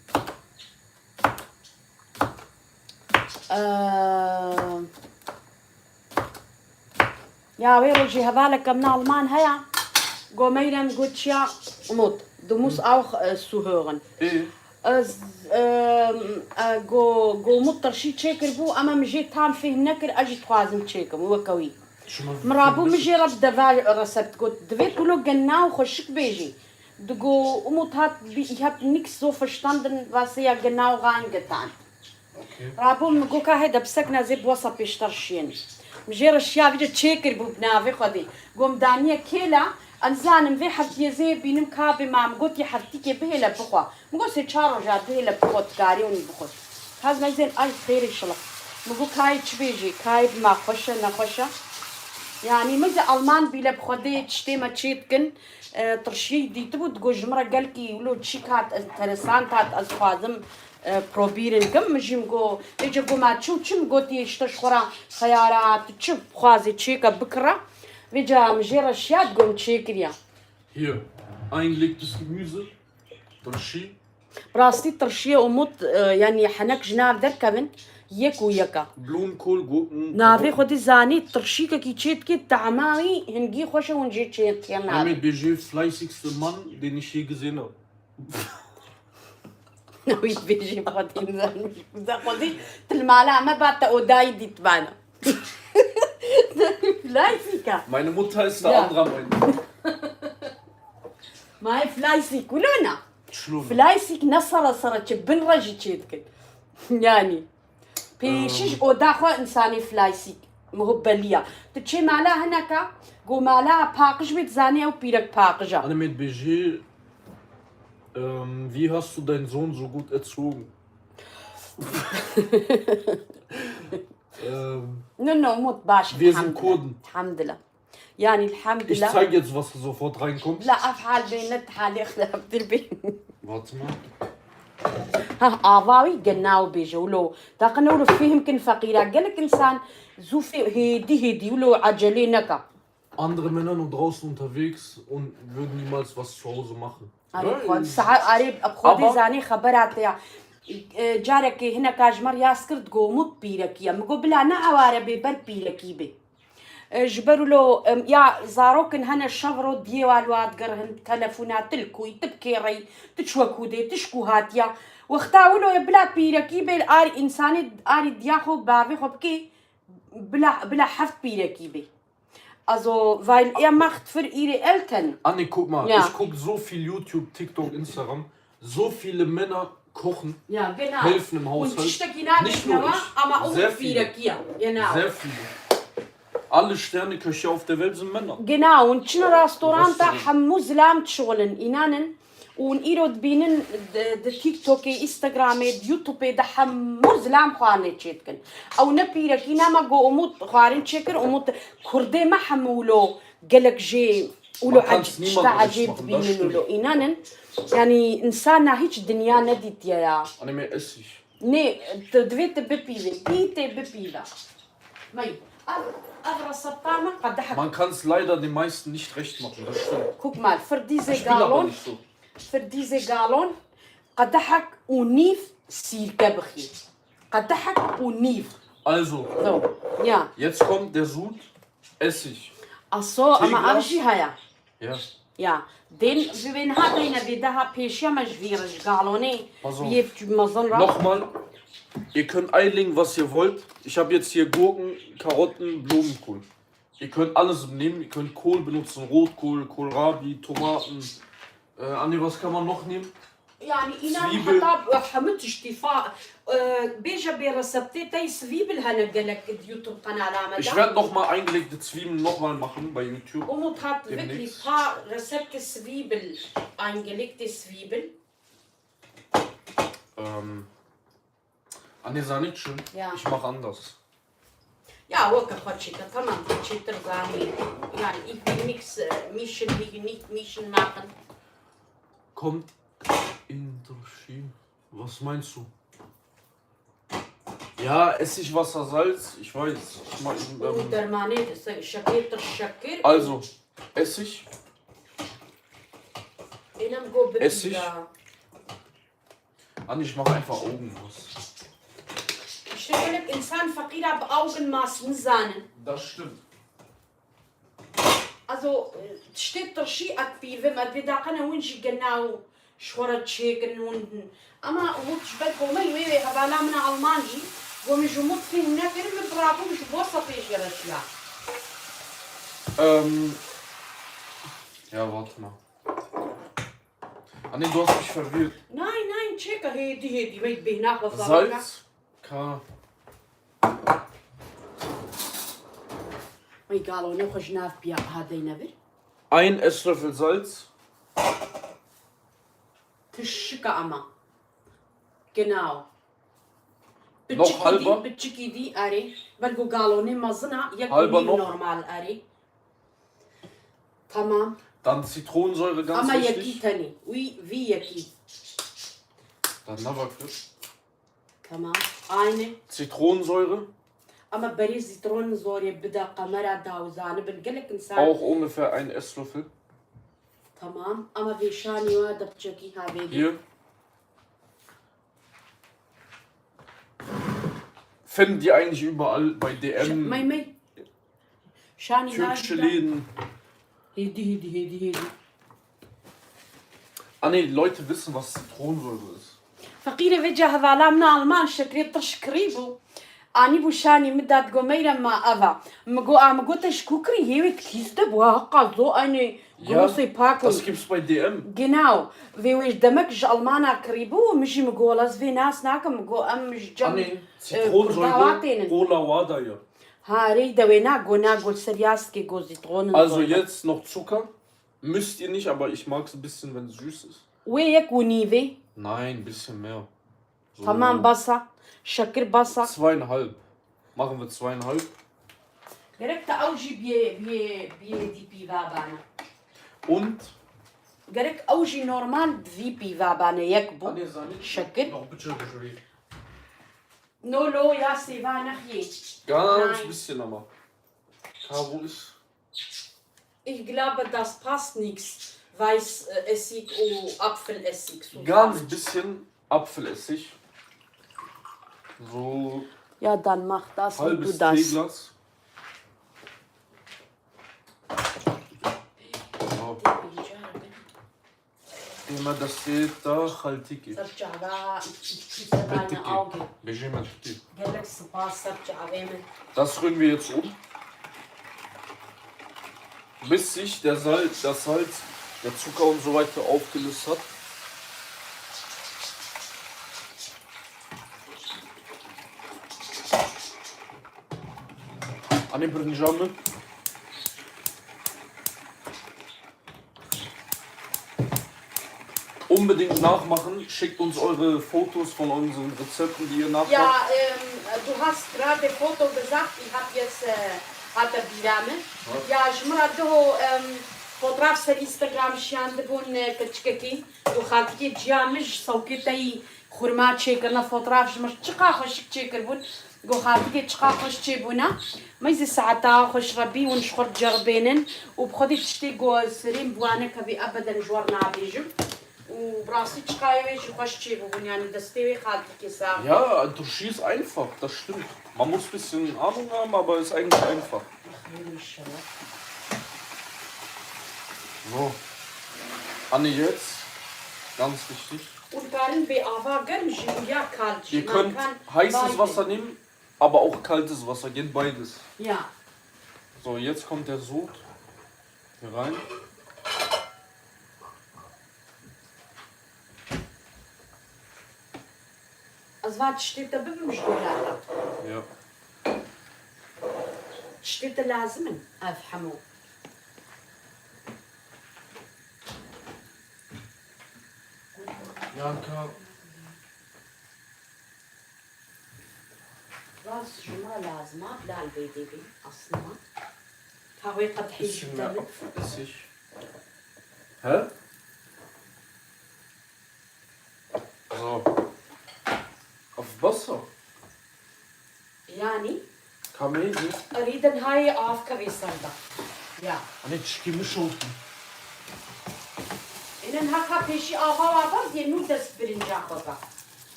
Eee, ya wê rojî hevaleke min Alman heye. Go meyrem got çiya Umut. Du muss auch, e, zuhören. Ê. Ez, e, e, go, go Umut tirşî çêkiribû, ema min jê tam fêhm nekir, ez jî dixwazim çêkim, weke wî. Şima Min rabû min jê re bi deva resept got. Divê tu lo genau xweşik bêjî. Digo, Umut hat, bi, ich hab nix so verstanden, was er genau reingetan. Okay. Rabû min got ka hê de bi sekna zê bi WhatsAppê ji te re şiyên. Min jê re şiya vî de çêkiribû bi navê Xwedê. Got min daniye kêla, ez nizanim vê heftiyê zê bînim ka bê ma min got yê heftîkê bihêle bixwe. Min got sê çar roja bihêle bixwe dikarî hûn bixwe. Kaz me zên ay xêrê şilix. Min got kayê çi bêjî, kayê bi ma xweş e, nexweş e. Yanî min zê Alman bîle bi Xwedê tiştê me çê dikin. E, tirşî dîtibû, digot ji min re gelkî wilo çîk hat, enteresan hat, ez dixwazim, e, probîrin kim. Min jî min got, vêce got ma çi û çi? Min got yê işte ji xwe re xeyara tu çi bixwazê çêke bikire. Vêca min jê re şiya, digot min çêkiriye. Hier, eingelegtes Gemüse, tirşî. Bi rastî tirşiyê Umut, e, yanî henek ji nav derkevin, yek û yek e. Blumenkohl, Gurken. Navê xwe dî zanî tirşîkekî çê dikê, tehma wî hingî xweş e, hûn jê çê têr nabin. Em ê bêjê fleißigste Mann, den ich je gesehen habe. Wî dibêjî xwe dî nizanî. Xwedî tu li mala me ba te odayî dîtibana. Fleißig e. Meine Mutter ist der Ja. andere Meinung. Ma hê fleisîk wilo ne? Çilo ne? Fleisîk ne sere sere çi bin re jî çê dikin. Yanî pêşî ji oda xwe însanê fleisîk muhibbeliya. Tu çê mala hineka, go mala paqij bê, dizanê ew pîrek paqij e. Anne mit bêjî, ähm, wie hast du deinen Sohn so gut erzogen? Ähm, No, no, Umut baş, wir sind elhamdülillah. Kurden. Elhamdülillah. Yani, elhamdülillah. Ich zeig jetzt, was sofort reinkommt. La, afal bê, net halê xirab dir bê. Warte mal. Ha, ava wî genau bêje, wilo. Taqin wilo fêhm kin feqîra. Gelek insan zû fê-, hêdî, hêdî, wilo ecelê neka. Andere Männer noch draußen unterwegs und würden niemals was zu Hause machen. Arê, Nein. Xwe, saha-, arê, bi Xwedê Ama zanê xebera te ya. E, carekê hineka ji me riyaz kir, digo Umut pîrekî ye. Min got, bila ne eware bê, ber pîrekî bê. E, ji ber wilo, em, ya zarokin hene şev ro diyê wa li wa digerhin, telefona, tu li ku yî, tu bi kê re yî, tu çi wekû dê, tu ji ku hatiya. Wexta wilo ye bila pîrekî bê, arî însanê, arî diya xwe, bavê xwe bikê, bila, bila heft pîrekî bê. Also, weil er macht für ihre Eltern. Anne, guck mal, Ja. ich guck so viel YouTube, TikTok, Instagram. So viele Männer kochen, Ja, genau. helfen im Und Haushalt. Tiştekî Nicht nur nabêjnewa, ich. Ama o Sehr viele. Pîrekî ye. Genau. Sehr viele. Alle Sterneköche auf der Welt sind Männer. Genau, hûn çin restoranta, Restaurant. Hemû zilam dişixulin, înan in. Û hûn îro dibînin di, di TikTokê, Instagramê, di YouTubeê de hemû zilam xwarinê çêdikin. Ew ne pîrekî ne me got Umut xwarin çêkir, Umut kurdê me hemû wilo gelek jê wilo Man kann's ec-, niemandem tişta recht ecêb machen, das dibînin stimmt. Wilo. Înan in, yanî însana hiç dinya nedîtiye ya. Anne, mir Essig. Nê, tu divê tu bipîvê, dî tê bipîve. Mey, ev, ev resepta me qedehek. Man kann's leider den meisten nicht recht machen, das stimmt. Guck mal, fir dîzê Ich bin aber galon, nicht so. Fir dîzê galon, qedehek û nîv sîrke bixî. Qedehek û nîv. Also, So, ya. jetzt kommt der Sud, Essig. Aso, ama ev Teeglas. Jî heye. Ja. Ja, den, wir werden hat eine wieder Pesche, aber schwierig, Galone, Pass auf. Wie jetzt Mazon Nochmal, ihr könnt einlegen, was ihr wollt. Ich habe jetzt hier Gurken, Karotten, Blumenkohl. Ihr könnt alles nehmen. Ihr könnt Kohl benutzen, Rotkohl, Kohlrabi, Tomaten. Äh, Anni, was kann man noch nehmen? Yani inan Zwiebel. Heta hemû tiştî fa, e, bêje bê reseptê te Zwiebel hene gelek di YouTube kanala me de. Ich werde noch mal eingelegte Zwiebeln noch mal machen bei YouTube. Umut hat wirklich demnächst. Pa reseptê Zwiebel, eingelegte Zwiebel. Ähm, Anne, sei nicht schlimm. Ja. Ich mach anders. Ja, weke xwe çêke, tamam, tu çêtir zanî. Yani, ich will nix, äh, mischen, will nicht mischen machen. Kommt in Turşi. Was meinst du? Ja, Essig, Wasser, Salz, ich weiß. Ich mach, ich, ähm, Û dermanê se-, şekê tir şekir. Also, Essig. Ênem go bibî Essig. Ya. Anne, ich mach einfach Augen aus. İşte gelek insan feqîra bi Augenmaß nizanin. Das stimmt. Also, tiştê tirşî et pîvim, et vê daqene hûn jî gena û ji xwe re çêkin hûn. Ama Umut ji ber ku me wê wê hevala min a Alman jî, ku min ji Umut fêm nekirin, min bi rabûm ji bo sepê jê re şiya. Ähm, ja, warte mal. Anne, du hast mich verwirrt. Nein, nein, çêka hêdî hêdî, me bêhna xwe Salz, K. Ay galo, ne xwe ji nav piya ha deyne vir. Ein Esslöffel Salz. Tişika ama. Genau. Noch halber? Piçikî dî, piçikî dî, erê. Belku galonê mezin a, yek Halber û nîv noch? Normal, erê. Tamam. Dann Zitronensäure, ganz Ama wichtig. Yekî tenê. Wî, vî yekî. Dann Navakır. Tamam. Aynı. Zitronensäure. Ama berê zîtron zorê bide kamera da û zanibin gelek insan. Auch ungefähr ein Esslöffel. Tamam. Ama vêşanî wa de piçekî havêdî. Hier. Findet ihr eigentlich überall bei D M. May, may. Şanî Türkische Läden. Hêdî, hêdî, hêdî, hêdî. Anne, Leute wissen, was Zitronensäure ist. Feqîrê vê ca hevala min a Alman şekrê tirş kirî bû. Anî bû şanî min dat go meyre ma eva. Mi go a mi go te ji ku kirî hêwê tikîz de bû ha qazo aynê. Ya, Große Packung. Das gibt's bei D M. Genau. Vê wê ji demek ji Almana kirî bû, min jî mi go wela ez vê nas nakim, mi go em ji cem, Anne, e, Zitronensäure, Kurdawa tênin. Cola Wada ya. Ha, rê de wê na go, na go, ser yaskê go Zitronen Also jetzt noch Zucker. Müsst ihr nicht, aber ich mag's ein bisschen, wenn es süß ist. Wê yek û nîvê. Nein, ein bisschen mehr. So Tamam, basa. Şekir basa. Zweieinhalb. Machen wir zweieinhalb. Gerek te ew jî biyê, biyê, biyê dî pîva bane. Und? Gerek ew jî normal di vî pîva bane, yek bû. Anne, sei nicht Şekir. Noch bitte geschrieben. No, lo, ya sêva nexiyê. Ganz Nein. bisschen aber. Ka, wo ist? Ich glaube, das passt nix. Weißessig und Apfelessig zusammen. Ganz bisschen Apfelessig. So Ja, dann mach das und du halbes das. Teeglas. So. Dê me destê te xeltîkî. Ser çava, Betikî. Bêjê me tutî. Gelek spas ser çavê min. Das rühren wir jetzt um. Bis sich der Salz, das Salz, der Zucker und so weiter aufgelöst hat. Anne, birinca min. Unbedingt nachmachen. Schickt uns eure Fotos von unseren Rezepten, die ihr nachmacht. Ja, ähm, du hast gerade Foto gesagt, ich hab jetzt, äh, hate bîra min. Ja. Ya ji min re diho, ähm, fotraf ser Instagram şiyandibûn, e, keçikekî û xaltikê ciya min ji sewkê te yî xurma çêkirine fotraf ji min çiqa xweşik çêkiribûn. Go xaltikê çiqa xweş çêbûne. Meyzê saeta xweş re bî hûn ji xwe re ceribênin û bi xwedê tiştê go serê min bi wane kevî ebeden ji we re nabêjim. Û bi rastî çiqa wê jî xweş çêbûbûn, yani destê wê xaltikê sax. Ja, Turşi ist einfach, das stimmt. Man muss ein bisschen Ahnung haben, aber ist eigentlich einfach. Ach, wê min şewe. So. Anne, jetzt, ganz wichtig. Hûn karin bê ava germ jî û ya kal jî. Ihr könnt heißes Wasser nehmen, aber auch kaltes Wasser, geht beides. Ja. So, jetzt kommt der Sud hier rein. Ez va tiştê te bibim ji dolata. Ya. Tiştê te lazim in ev hemû. Yanka. Rast ji me lazim a bila li vê dê bî aslında. Ka wê qedhî ji Isim te ya min. Isik. He? So. Auf Wasser. Yani Kameydi. Rîdin hayê av kevê ser de. Ya. Hani çikimi şolti. Ênin heka pêşî ava wa baz yê nû dest birinca xwe be.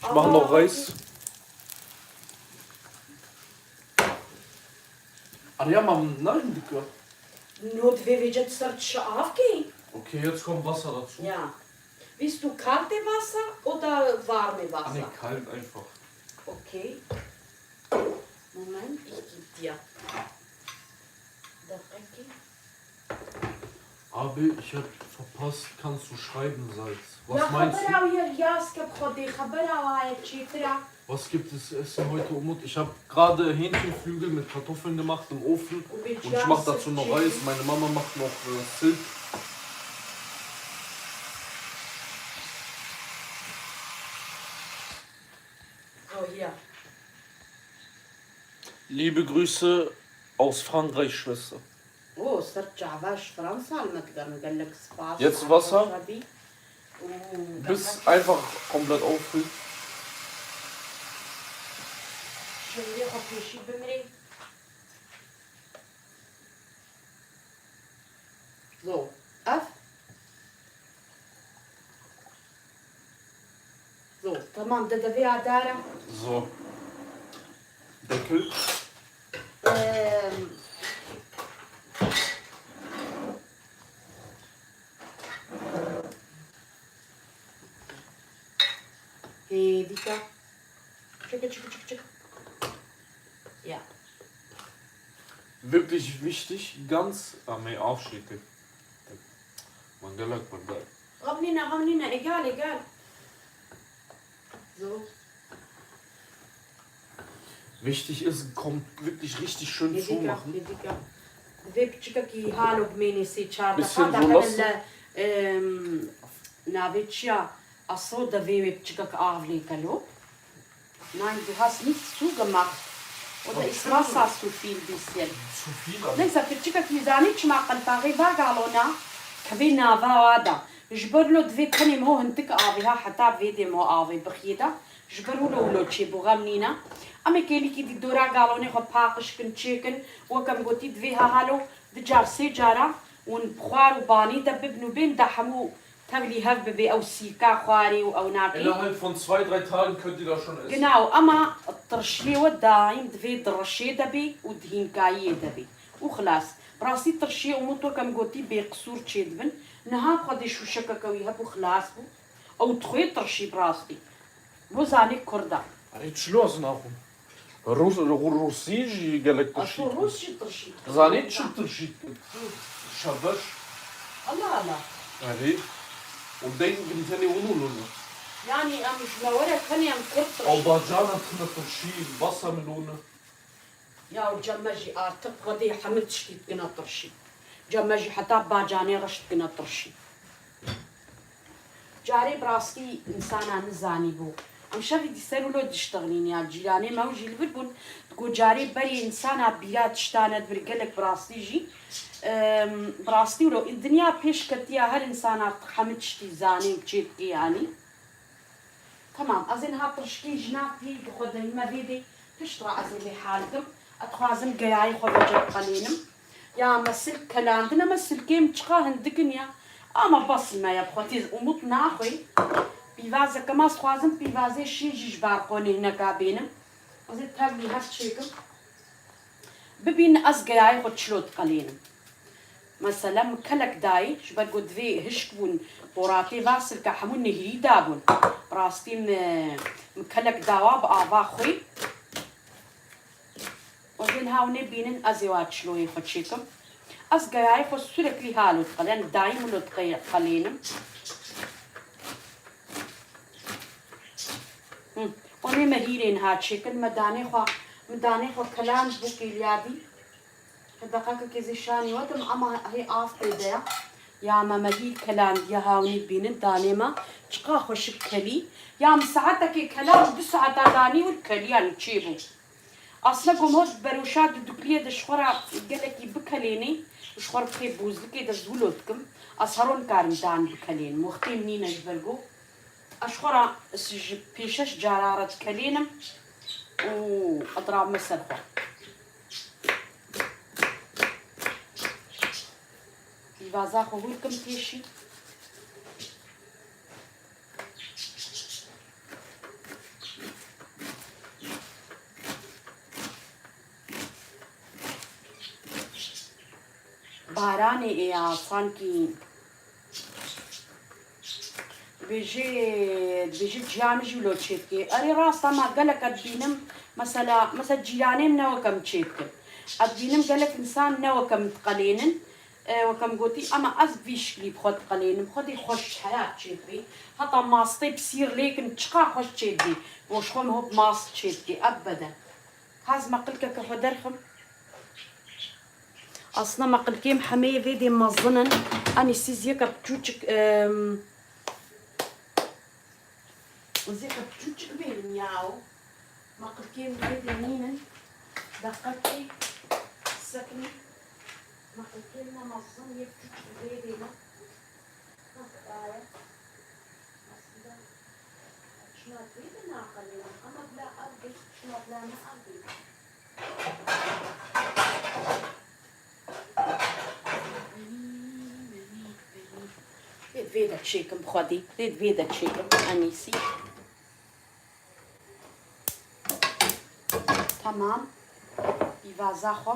Ich mach noch Reis. Arya mam nein dikkat. Nû divê vêce tu ser tişa av kî? Okay, jetzt kommt Wasser dazu. Ya. Willst du kalte Wasser oder warme Ah, nee, Wasser? Kalt einfach. Okay. Moment, ich gebe dir. Deqekî. Abi, ich hab verpasst, kannst du schreiben, Salz? Was Ya meinst du? Xebera wî ya riyaz ke bi Xwedê xebera wa ye çêtir e. Was gibt es zu essen heute, Umut? Ich hab gerade Hähnchenflügel mit Kartoffeln gemacht im Ofen. Û bi Und ich mach cihaz dazu noch çêtir. Reis. Meine Mama macht noch äh, Silk. Rohiya. Liebe Grüße aus Frankreich, Schwester. O ser çava ji Fransa li me digerin, gelek spas. Jetzt Wasser? Şabî. Û Bis einfach komplett auffüllt. Şewirê xwe pêşî bimrê. Zo. Ev. Zo. Tamam, de devê adara. So. Deckel. Ehm. Hê dîka. Çik, çik, çik, çik. Ya. Wirklich wichtig, ganz. Ah, nee, aufschütteln. Man gelek, man gelek. Xemnîne, xemnîne, egal, egal. Zo. Wichtig ist, kommt wirklich richtig schön Hêdîka, zumachen. Hêdîka. Divê piçikekî halo bimênê sê çar Bisschen deqa so da lassen. le, em, navê çiya, aso de vê wê piçikek av lê kelo. Nein, du hast nichts zugemacht. Oder ist Wasser zu viel bisschen? Zu viel, aber Neyse, piçikek wî zanî çima qelpaxê va galona, kevê nava wa da. Ji ber lo divê tenê mo hindik avê ha, heta vê dê mo avê bixiyê da. Ji ber wilo wilo çêbû, xem nîne. Em ê kêlîkî dî dora galonê xwe paqij kin, çêkin. Wek em gotî divê ha halo du car sê cara hûn bi xwar û banî de bibin û bên de hemû tevlî hev bibe, ew sîka xwarê û ew nakê. Innerhalb von zwei, drei Tagen könnt ihr das schon essen. Genau, ema tirşiyê we daîm divê di reşê de bê û di hînkayiyê de bê. Û xilas. Bi rastî tirşiyê Umut wek em gotî bêqisûr çêdibin. Niha bi xwedê şûşekeke wî hebû xilas bû. Ew dixwê tirşî bi rastî. Bo zanî kurd e. Erê çilo ez naxwim. Rûs, rû-, rûsî jî gelek Aso tirşî dikin. Rûs jî tirşî dikin. Zanî çi tirşî dikin? Şebeş. Allah Allah. Erê. Û deyn bin tenê ûnû lûne. Yani em ji me were tenê em kurd tirşî. Ew bacana tine tirşî, basa min lûne. Ya û cem me jî artık xwedê hemî tiştî dikine tirşî. Cem me jî heta bacanê reş dikine tirşî. Carê bi rastî însana nizanîbû. Em şevî dî ser wilo diştexilîn ya cîranê me û jî li vir bûn. Digo carê berê însana bîra tişta nedibir gelek bi rastî jî, em, bi rastî wilo dinya pêş ketiya her însana hemî tiştî zanê û çê dike yanî. Tamam, ez ê niha tirşikê ji nav pêyî bi xwe dayî me vê dê, pişt re ez ê lê hal kim. Ez dixwazim geyayê xwe vêce biqelênim. Ya me silk kelandine, me silkê min çiqa hindik in ya. Ama bes me ya, bi xwe tê Umut naxwê. Pîvazeke me, ez dixwazim pîvazê şîn jî ji balkonê hineka bênim. Ez ê tevlî hev çêkim. Bibîn ez geyayê xwe çilo diqelênim. Mesela min kelek dayî, ji ber ku divê hişk bûn, poratê va silka hemû nihîrî dabûn. Bi rastî min, min kelek dawa bi ava xwê. Û hên hawnê bînin ez ê wa çiloyê xwe çêkim. Ez geyayê xwe sürekli halo diqelen, daîm wilo diqelênim. Hı. Em ê mehîrê niha çêkin, me danê xwe, min danê xwe keland bû kêliyadî. Deqekekê zî şanî wetim, ama hê av pê de ya. Ya me mehîr kelandiye, hawnî bînin danê me. Çiqa xweşik kelî. Ya min saetekê keland, du saeta danî wir kelî, yanî çêbû. Aslında gomot beroşa dudukliyê de ji xwe re gelekî bikelênê, ji xwe re bixê bozlikê de zûlo dikim. Ez hero nikarim dan bikelênim. Wextê min nîne ji ber ku ez ji xwe re ji pêşeş cara re dikelênim û ez dirabime ser xwe. Pîvaza xwe hûr kim têşî. Baranê ê ya, sankî dibêje, dibêje ciya min jî wilo çêdikê. Erê rast e, ma gelek ez dibînim, mesela, mesela cîranê min ne weke min çêdikin. Ez dibînim gelek însan ne weke min diqelênin. E, weke min gotî, ama ez bi vî şiklî bi xwe diqelênim. Xwedê xweş heyat çêdibê. Heta mastê bi sîr lêkin çiqa xweş çêdibê. Bo ji xwe min hop mast çêdikê. Ebeden. Ka ez meqilkeke xwe derxim. Aslında meqilkêm hemê vê dê mezin in. Enî siz yeke biçûçik, em, Ez ê xwe biçûçik bênim yaw. Meqilkên vê dê nînin. Deqekê sekinî. Meqilkên me mezin yê biçûçik vê dê ne. Nexdaye. Aslında çima vê dê naqelênim. Ama bila ev dê, çima bila ne ev dê. Lê divê de çêkim xwedî. Lê divê de çêkim. Enîsî. Tamam. Pîvaza xwe.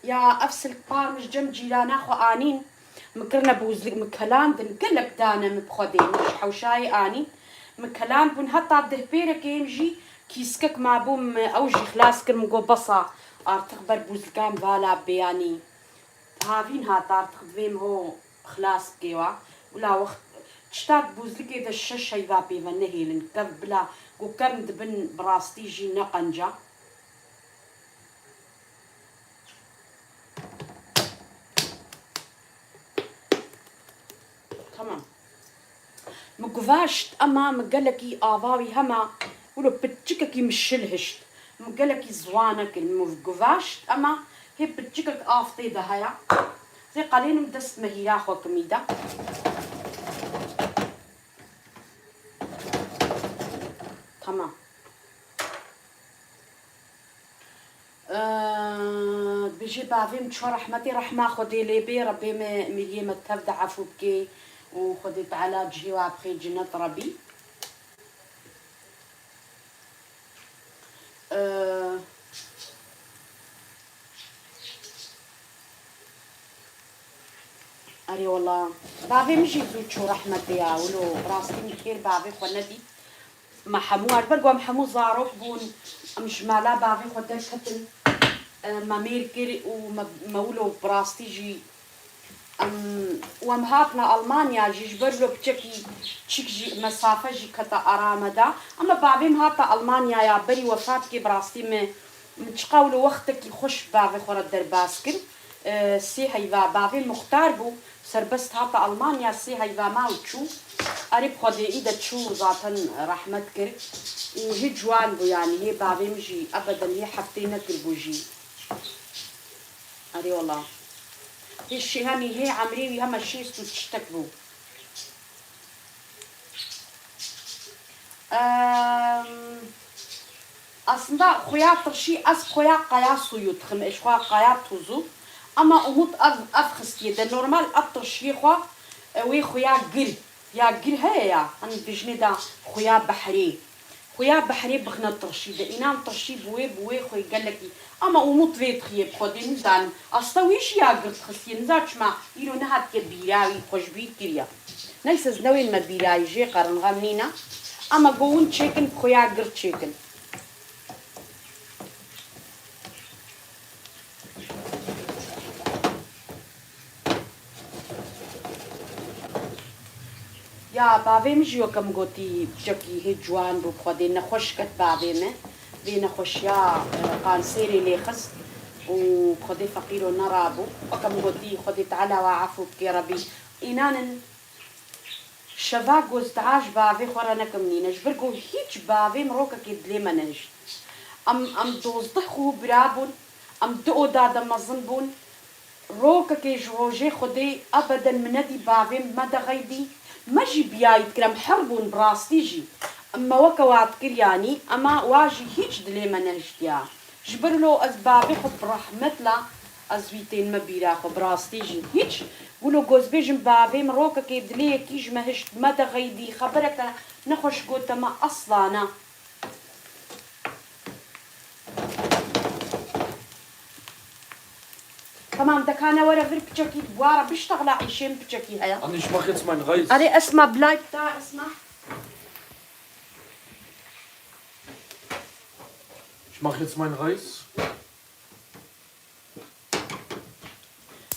Ya ev silkpar min ji cem cîrana xwe anîn, min kirine bûzlik, min kelandin, gelek dane min bi xwe dê, min ji hewşayê anîn, min keland bûn, heta dehpêrekê em jî kîskek mabû, min ew jî xilas kir, min got, bes a, artık ber bûzlikan vala bê, yanî havîn hat, artık divê min ho xilas bikê wa. Wila wext çitak bûzlikê de şeş heyva pê ve nehêlin, kev bila ku kevn dibin, bi rastî jî ne qenca. Tamam. Min guvaşt, ema min gelekî ava wî hema wilo piçikekî min şil hişt. Min gelekî ziwa nekir. Min guvaşt, ema hê piçikek av tê de heye. Zê qelênim dest mehîra xwe kimî de. Tamam. Ee, bijî bavê min ço rehmetê, rehma Xwedê lê bê, Rebê me miriyê me tev de efû bikê û Xwedê Teala cihê wa bixê cinet Rebî. Ee, Erê wela, bavê min jî zû çû rehmetê ya, wilo rastî min xêr bavê xwe nedît. Me hemû, ji ber ku em hemû zarok bûn, em ji mala bavê xwe derketin, e, me mêr kir û me, me wilo bi rastî jî, em, û em hatine Almanya jî, ji ber wilo piçekî çik jî, mesafe jî kete ara me de. Ema bavê min hate Almanyaya, berî wefat kê bi rastî me Min çiqa wilo wextekî xweş bavê xwe re derbas kir. E, sê heyva bavê muxtar bû, serbest hate Almanya, sê heyva ma û çû. Erê bi Xwedê î de çû zaten rehmet kir. Û hê ciwan bû, yanî hê bavê min jî ebeden hê heftê nekiribû jî. Erê wela. Hê şê-, hemî hê emrê wî hema şêst û tiştek bû. Em, aslında xuya tirşî, ez xuya qaya suyu dixim, ez xuya qaya tuzu. Ama Umut ev, ev xistiye de normal ev tirşiyê xwe, e, wê xuya gir. Ya gir heye ya, hani dijnê de xuya behrê. Xuya behrê bixine tirşî de. Înan tirşî bi wê, bi wê xwê gelekî. Ama Umut vê dixiyê bi Xwedê nizanim. Asta wî jî ya gir dixistiye. Niza çima îro nehatiye bîra wî xwe ji bîr kiriye. Neyse ez newên me bîrayî jê qerin xem nîne. Ama go win çêkin bi xuya gir çêkin. Ya bavê min jî weke min gotî piçekî hê ciwan bû, bi Xwedê nexweş ket bavê min. Vê nexweşiya, e, kansêrê lê xist û bi Xwedê feqîro nerabû. Weke min gotî Xwedê Teala wa efû bikê Rebî. Înan in şeva ku ez dua ji bavê xwe re nekim nîne. Ji ber ku hîç bavê min rokekê dilê me nehişt. Em, em dozdeh xwe bira bûn. Em di oda de mezin bûn. Rokekê ji rojê Xwedê ebeden min nedî bavê min me de xeydî. Me jî biyayî dikir, em her bûn bi rastî jî. Em me weke wa dikir yanî, ema wa jî hîç dilê me nehiştiya. Ji ber lo ez bavê xwe bi rehmet la ez wî tên me bîra xwe bi rastî jî. Hîç. Wilo ku ez bêjim bavê min rokekê dilê yekî ji me hişt, me de xeydî, xebereke nexweş gote me, esla ne. Tamam, dekane were vir piçekî, wara biştexla îşên piçekî heye. Anne, ich mach jetzt meinen Reis. Erê Esma, bleib da, Esma. Ich mach jetzt meinen Reis.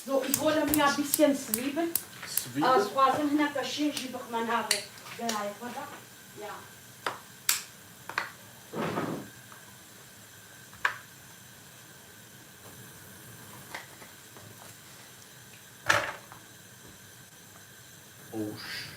So, ich hole mir ein bisschen Zwiebeln. Zwiebeln? Ez dixwazim hineke şîn jî bixime navê gerayê xwe de. Ya. Oş.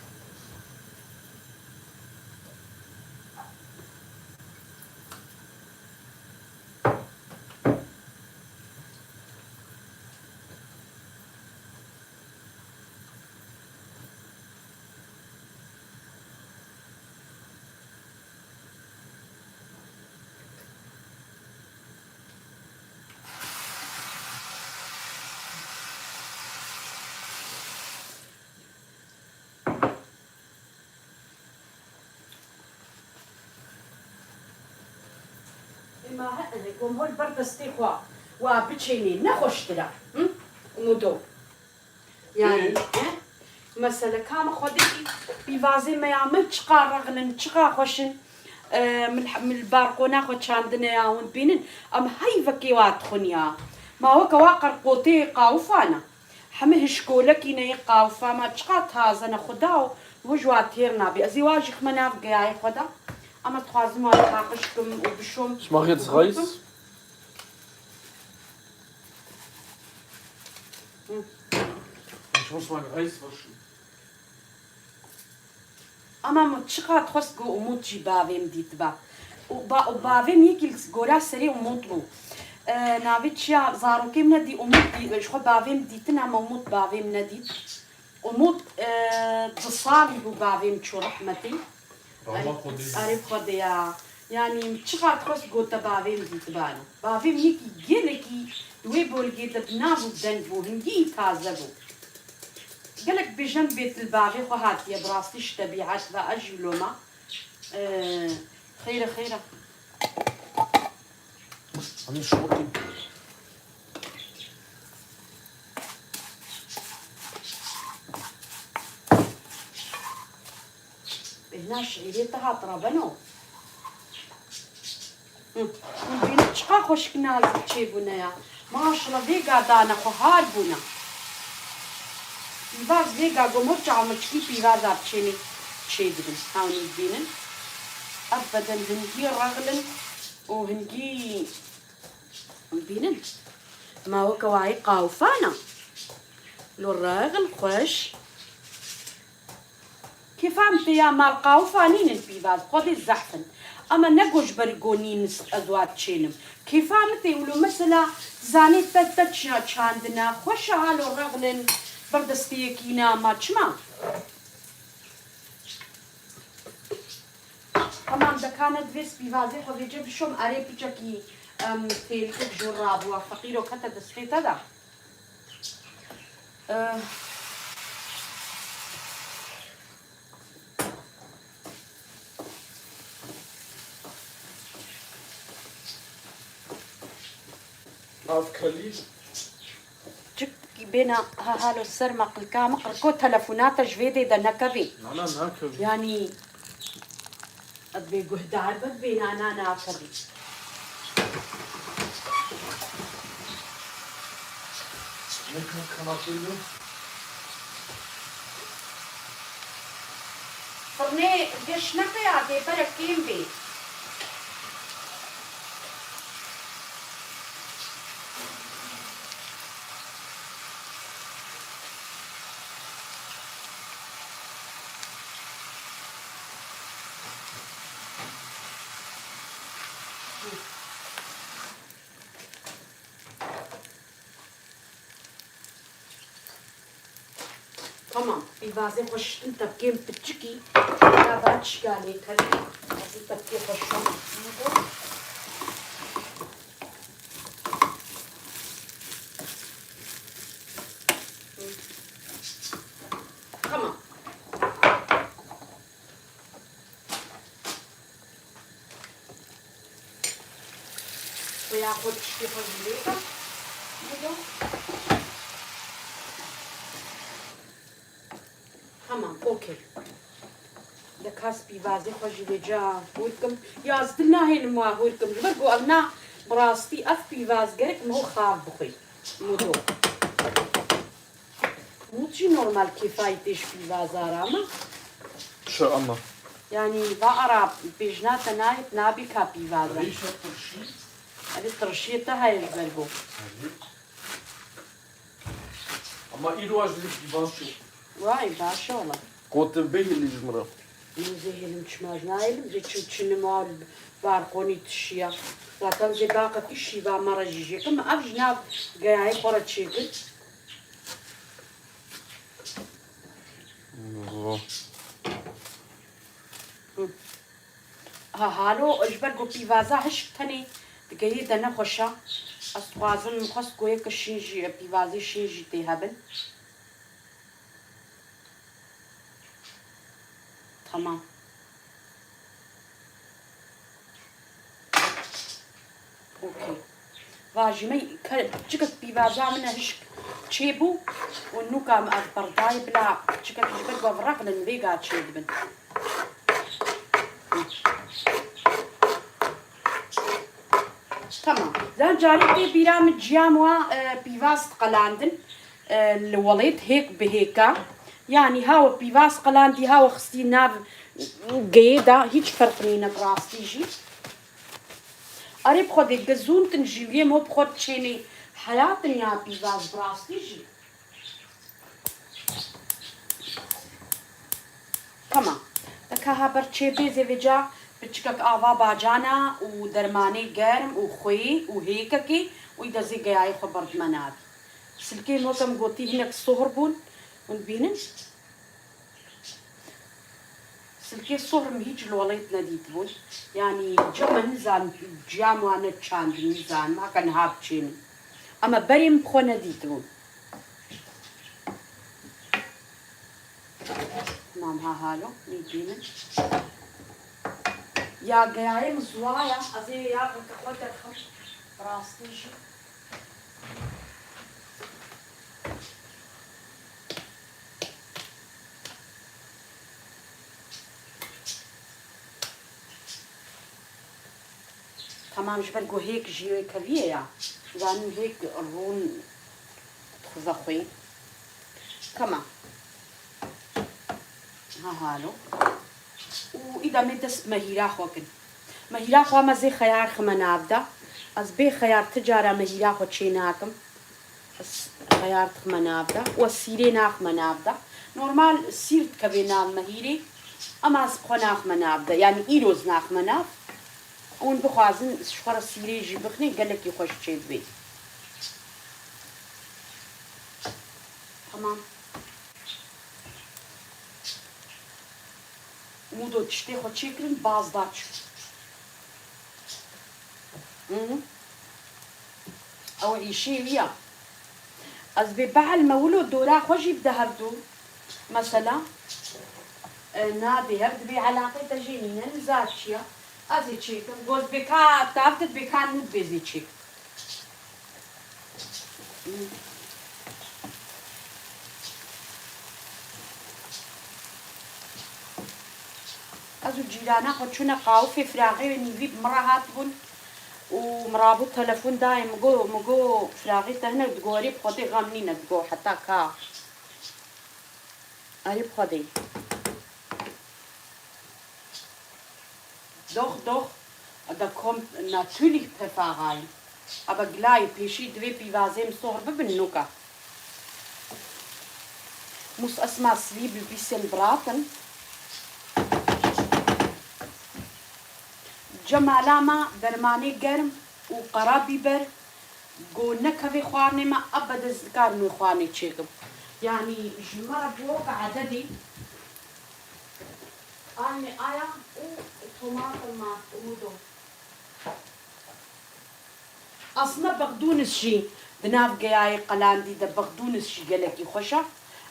Ema he, gomhol ber destê xwe wa biçênê ne xweştir e. Hi? Umudo. Yani, Ê? He? Mesela, ka min Xwedê kî pîvazê me ya min çiqa rexlin, çiqa xweşin. E, min, min li balkona xwe çandine ya hûn bînin. Em heyvekê wa dixwin ya. Ma weke wa qerqotê qawifana. Hemî hişkolekî ne yê qawfa ma çiqa taze ne Xuda û wi ji wa têr nabî. Ez ê wa jî xime nav geyayê xwe de. Ama dixwazim wa paqij kim û bişom. Ich mache jetzt Reis. Hı. Ich muss meinen Reis waschen. Ama min çiqat xwest ku Umut jî bavê min dîtiba. Û ba-, û bavê min yekî li gora serê Umut bû. E, navê çiya zarokê min nedî Umut dî, ji xwe bavê min dîtin ama Umut bavê min nedît. Umut, e, du salî bû bavê min çû rehmetê. Rahma Xwedê. Erê Xwedê ya. Yanî min çiqat xwest gote bavê min dîtibana. Bavê min yekî gelekî di wê bolgê de bi nav û bi deng bû, hingî taze bû. Gelek bêjin bêt li bavê xwe hatiye, bi rastî ji tebîet ve ez jî loma. Ee, xêr e, xêr e. Hani şokin. Bêhna şiîrê te hat rebeno. Hı. Hûn bînin çiqa xweşik nazik çêbûne ya. Maşallah, vêga dane xwe har bûne. Pîvaz vêga gomor çaw miçkî pîvaza biçênê çêdibin. Hewnî dibînin. Ev beden hingî rexlin û hingî bînin. Ma weke wayê qawfana. Lo rexl xweş. Kêfa min tê ya mal qawfa nînin pîvaz, xwedê zehf in. Ama ne ku ji ber ku nîn ez wa diçênim. Kêfa min tê wilo mesela zanê te te çiya çandine, xweş e halo rexlin, ber destê yekî ne ama çima? Tamam, dekane divê ez pîvazê xwe vêce bişom, erê piçekî, em, têlkik jor rabûwa, feqîro kete destê te de. Eh. Av kelî. Cik bêna ha halo ser me qilka me qirko telefonata ji vê dê de nekevê. Na, na, nakevê. Yanî, ez bê guhdar be, bêna na nakevê. Ne kadar kanatlı. Nê geş neqeya dê berek kêm bê. Tamam, pîvazê xwe şiştin tepkên piçikî, ya ba çiya lê kevî, ez ê tepkê xwe şom. Tamam. Xuya xwe tiştê xwe jî lê ke. Tamam, okey. De kas pîvazê xwe jî vêca hûr kim. Ya ez dil nahêlim wa hûr kim. Ji ber ku ev na bi rastî ev pîvaz gerek miho xav bixwî. Mudo. Mût jî normal kêfayî tê ji pîvaza re ama. Çi ama? Yanî va ara pêjna te nayê, nabî ka pîvaza. Rîşa tirşî. Erê tirşiyê te heye ji ber ku. Ama îro ez li pîvaz çû. Vay, baş e wala. Gotin bihêlî ji min re. Min zê hêlim çima ji nahêlim, zê çim çinim a balkonî tişiya. Zaten zê baqekî şîva me re jî jêkim. Ev ji nav geyayê xwe re çêkir. Hı. Ha, halo, ji ber ku pîvaza hişk tenê digehê de nexweş e. Ez dixwazim, min xwest ku yeke şîn jî, pîvazê şîn jî tê hebin. Tamam. Okey. Va jî me ke-, çikek pîvaza min e hişk çêbû û nûka min ev berdayê bila çikek ji ber ku ev reqlin vêga çêdibin. Tamam. Zan carî tê bîra min ciyam wa, e, pîvaz diqelandin. E, li welêt hêk bi hêka. Yanî hawe pîvaz qelandî, hawe xistî nav geyê de, hîç ferq nîne bi rastî jî. Erê bi xwe dê gezûntin jî, wê mo bi xwe çênê heyatin ya pîvaz bi rastî jî. Tamam. Te ka ha ber çê bê zê vêca piçikek ava bacana û dermanê germ û xwê û hêkekê û î de zê geyayê xwe berdime navî. Silkê mokem gotî hinek sohr bûn. Hûn dibînin? Silkê sohr min hîç li welêt nedîtibûn. Yanî cem min nizan ciyam wane çand nizan, haka niha biçênin. Ama berê min bi xwe nedîtibûn. Tamam, ha halo, nî dînin. Ya geyayê min ziwaya, ez ê ya xwe derxim. Rastî jî. Tamam, ji ber ku hêk jî wê keviyê ya. Zanim hêk rûn dixuze xwê. Tamam. Ha halo. Û îda me dest mehîra xwe kin. Mehîra xwe me zê xeyar xime nav de. Ez bê xeyar ti cara mehîra xwe çê nakim. Ez xeyar dixime nav de. Û ez sîrê naxime nav de. Normal sîr dikeve nav mehîrê. Ama ez bi xwe naxime nav de. Yanî îro ez naxime nav. Hûn bixwazin ji xwe re sîrê jî bixinê, gelekî xweş çêdibê. Tamam. Mûdo tiştê xwe çêkirin, baz da çû. Hı hı. Ew îşê wî ya. Ez bê behl me wilo dora xwe jî bide hevdû. Mesela, e, nadê hev dibê elaqê te jê nîne, nizar çi ya. Ez ê çêkim. Goz bê ka tav de dibê ka nû dibê zê çêkim. Ez û cîrana xwe çûne qawifê firaqê wê nîvî bi min re hatibûn û min rabû telefon dayê min got, min got, "Firaqê te hene?" Digo, "Erê bi Xwedê xem nîne." Digo, "Heta ka?" Erê bi Xwedê. Doch, doch, da kommt natürlich Pfeffer rein. Aber gleich, pêşî divê pîvazê min sohr bibin, nuka. Muss erstmal Zwiebel bisschen braten. Cemala me dermanê germ û qera bîber ku nekeve xwarinê me, ebed ez nikarim wê xwarinê çêkim. Yanî ji me re bi weke ededê aynî aya û tomatem me û do. Aslında bexdûnis jî di nav geyayê qelandî de bexdûnis jî gelekî xweş e.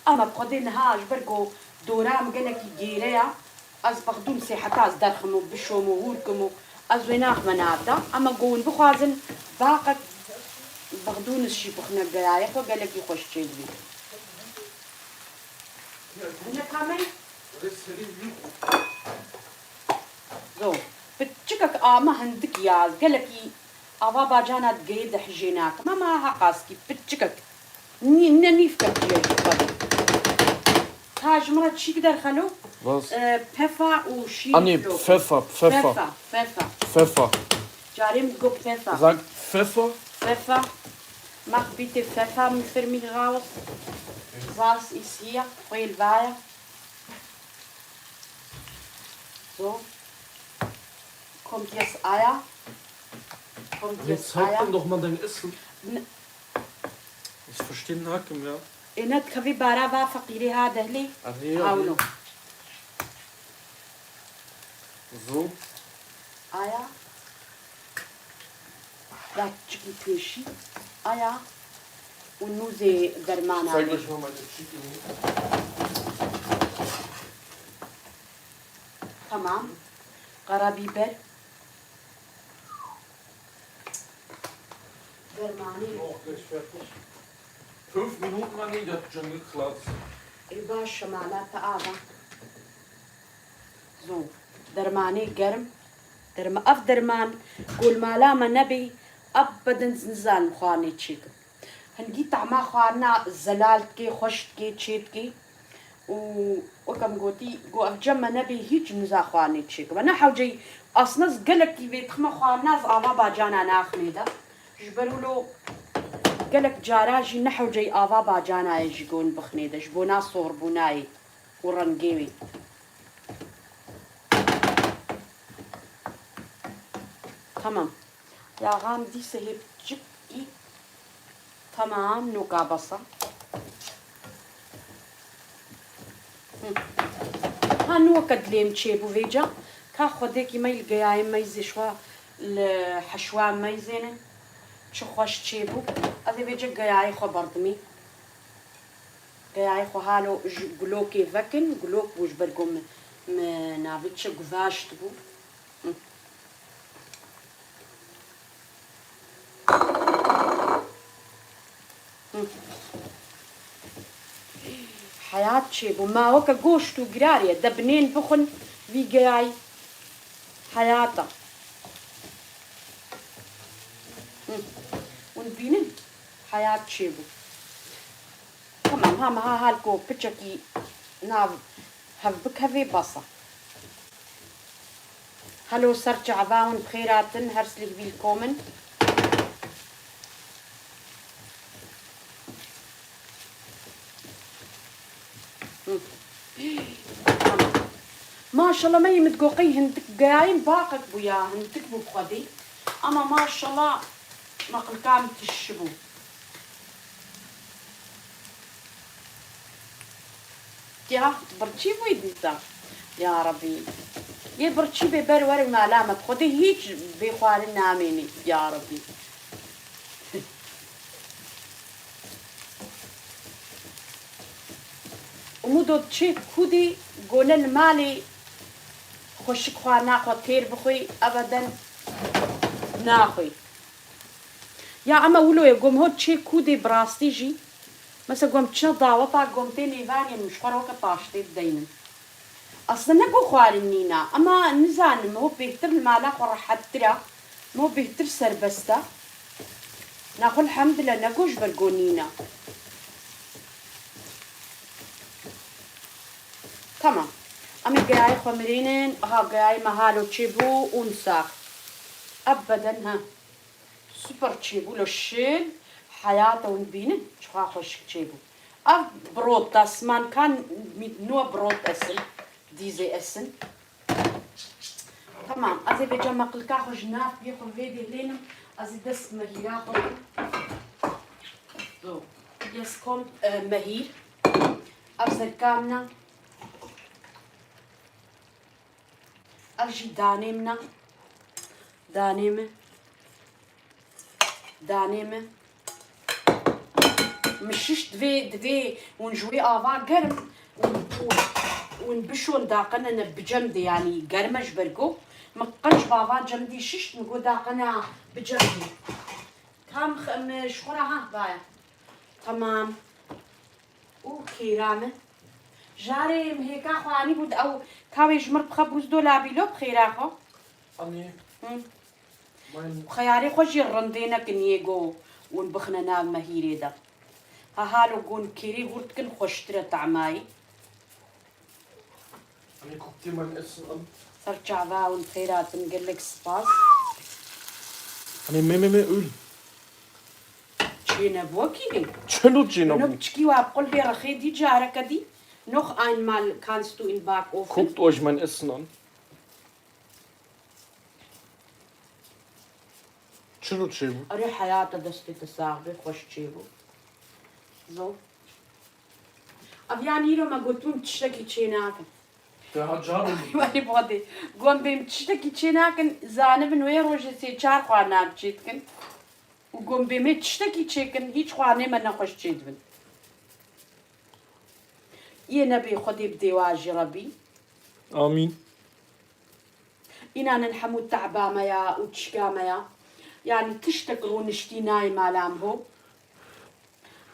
Ama bi Xwedê niha ji ber ku dora min gelekî gêre ye, ez bexdûnisê heta ez derxim û bişom û hûr kim û ez wê naxime nav de. Ama ku hûn bixwazin baqek bexdûnis jî bixine geyayê xwe gelekî xweş çêdibî. Hinek ame? Zo. Piçikek ame hindik ya, gelekî ava bacana digeyê de hijê nakim. Ama heqaskî piçikek. Nî-, ne nîvkek jî ye jî xwedê. Ka ji min re çîk derxelo, Bas. e, pefa û şîr Anî, filo. Pfeffer, Pfeffer. Pefa, pefa. Pfeffer. Carê min got pefa. Sag Pfeffer. Pefa. Mach bitte Pfeffer für mich raus. Salz ist hier, Öl war. So. Kommt jetzt Eier. Kommt Jetzt jetzt zeig Eier. Mir doch mal dein Essen. Ne- Ich verstehe den Haken, ja. Ê ne dikevî bara va feqîrê ha dehlê. Anî, Hawlo. anî. So. Aya. Ya çikî pêşî. Aya. Û nûzê dermana Zeig wê. Mich mal meine Chicken. Tamam. Qara bîber. Dermanî. Noch gleich fertig. Fünf Minuten, Mann, das Jungle Club. Ê baş, şemala te ava. Zo. Dermanê germ. Derma, ev derman, ku li mala me nebê, ebedin nizanim xwarinê çêkim. Hingî tehma xwarina zelal dikê, xweş dikê, çê dikê. Û weke min gotî, ku ev cem me nebê hîç niza xwarinê çêkime. Ne hewceyî, aslında ez gelekî vê dixime xwarina ez ava bacana naximê de. Ji ber wilo gelek cara jî ne hewceyî ava bacana ye jî gon bixinê de. Ji bona sorbûnayê û rengê wê. Tamam. Yaxan dîse hê piçikî. Tamam, noka basa. Hı. Ha, noka dilêm çêbû vêca. Ka xwedêkî me li geyayê meyzê şwa li heşwa meyzê ne. Çi xweş çêbû. Ez ê vêca geyayê xwe berdimî. Geyayê xwe halo ji gulokê vekin. Gulok bû ji ber ku min, min navê çi guvaşt bû. Hı. Hı. Heyat çêbû. Ma weke goşt û girarê ye. De binên bixwin vî geyayî. Heyata. Hı. Hûn dibînin? Heyat çêbû. Tamam, ha meha hal ku piçekî nav hev bikevê bes e. Helo ser çava hûn bi xêr hatin, herzlich willkommen. Hı. Tamam. Maşallah me yê min digo qey hindik geyayên baqek bû ya, hindik bû bi xwedê. Ama maşallah me qilka min tişibû. Ya, birçî bûyî dîsa. Ya Rebî. Yê birçî bê ber werin mala me. Xwedê hîç bê xwarin namênî. Ya Rebî. Umudo diçê kûdê gone li malê xweşik xwarina xwe têr bixwê, ebeden naxwê. Ya ema wilo ye, gom ho çê kûdê bi rastî jî. Mesela gom çi daweta gom tê nêvanê min ji xwe re weke paştê dideynin. Aslında ne ku xwarin nîna, ema nizanim ho bêhtir li mala xwe rehettir e, ho bêhtir serbest e. Naxwe elhamdulillah ne ku ji ber ku nîna. Tamam. Me geyayê xwe mirînin, ha geyayê me halo çêbû û nisax. Ebeden ha. Super çêbû lo şil. Heyata hûn bînin, çiqa xweşik çêbû. Ev brot da, simankan nû brot esin, dîzê esin. Tamam, ez ê vêca meqilka xwe ji nav piyê xwe vê dê lênim, ez ê dest mehîra xwe bikim. Do. Yes, kom, e, mehîr. Ev serka min e. Ev jî danê min e. Danê min. Danê min. Min şişt divê, divê hûn ji wê ava germ û, û, û hûn bişon daqine ne bi cem de, yanî germ e ji ber ku min qenc bava cem dî şişt, min got daqine bi cem dî. Tam x-, em, ji xwe re ha, vaye. Tamam. Û kêra min. Jarê min hêka xwe anîbû, ew kawê ji mir bixe bûz dolabî lo bi xêra xwe. Anî. Hı. Mayın. Xeyarê xwe jî rindê nekin yê go hûn bixine nav mehîrê de. Ha halo gon kêrê hûr dikin xweştir e tamayî. Hani koktu man esin. Ser çava hûn xêr hatin, gelek spas. Hani me, me, me, öl. Çênebû kî? Çelo çênebû? Nû piçkî wa bi qulbê rexê dî careke dî. Noch einmal kannst du in Backofen. Guckt euch mein Essen an. Çilo çêbû? Erê heyata destê te sax be, xweş çêbû. Zo. Ev yanî îro me gotibû min tiştekî çê nakin. Te ha car bû. Wayî bo Xwedê. Got bêm tiştekî çê nakin, zanibin wê rojê sê çar xwarina çê dikin. Û got bêm ê tiştekî çêkin, hîç xwarinê me nexweş çêdibin. Yê nebê Xwedê bi dêwa jî Rebî. Amîn. Înanin hemû te'ba me ya û çika me ya. Yanî tiştek rûniştî nayê mala min ho.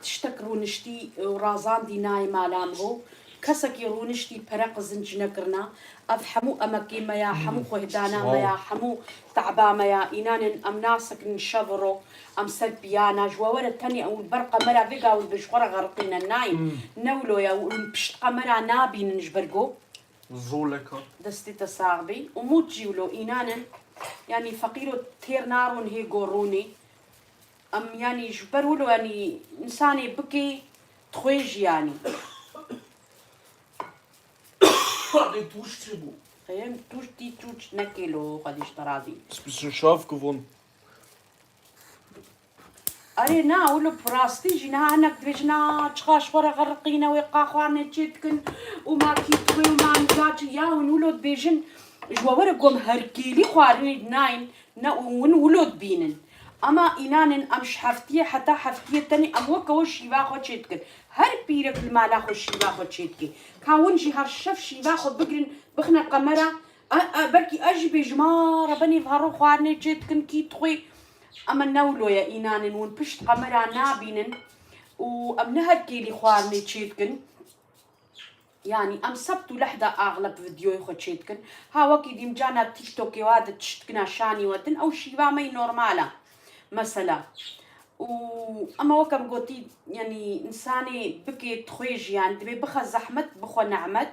Tiştek rûniştî û razandî nayê mala min ho. Kesekî rûniştî pere qizinc nekirina. Ev hemû emekê me ya, hemû xwehdana me ya, hemû te'ba me ya. Înanin em nasekin şev û ro. Em ser piyana. Ji we were tenê ew li ber qemera vêga hûn bi ji xwe re xeriqîne nayên. Ne wilo ye, hûn pişt qemera nabînin ji ber go. Zoleka. Destê te sax bî. Umût jî wilo înanin. Yanî feqîro têr narûn hê gorûnê. Em yanî ji ber wilo yanî însanê bikê dixwê jî yanî. Ê tûş çi bû? Xeyr, tûş tî tûş nekê lo, Xwedî ji te razî. Ist bisschen scharf geworden. Erê na, wilo bi rastî jî niha hinek dibêjin, a, çiqa ji xwe re xeriqîne, wê qa xwarinê çê dikin û ma kî dixwê û ma nîza çi, ya hûn wilo dibêjin, ji we were gom her kêlî xwarinê dinayên, ne û hûn wilo dibînin. Ema înanin em ji heftiyê heta heftiyê tenê em weke we şîva xwe çê dikin. Her pîrek li mala xwe şîva xwe çê dike. Ka hûn jî her şev şîva xwe bigirin, bixine qemera, E, e, belkî ez jî bêjim, a, rebenê varo xwarinê çê dikin, kî dixwê. Ema ne wilo ye, înanin hûn pişt qemera nabînin û em ne her kêlî xwarinê çê dikin. Yanî em sebt û lehda axleb vîdyoyê xwe çê dikin. Ha wekî dîmcana TikTokê wa di tiştkina şanî we din, ew şîva me yî normal e. Mesela. Û ema weke min gotî, yanî însanê bikê dixwê jî, yanî divê bixe zehmet, bixwe nehmet.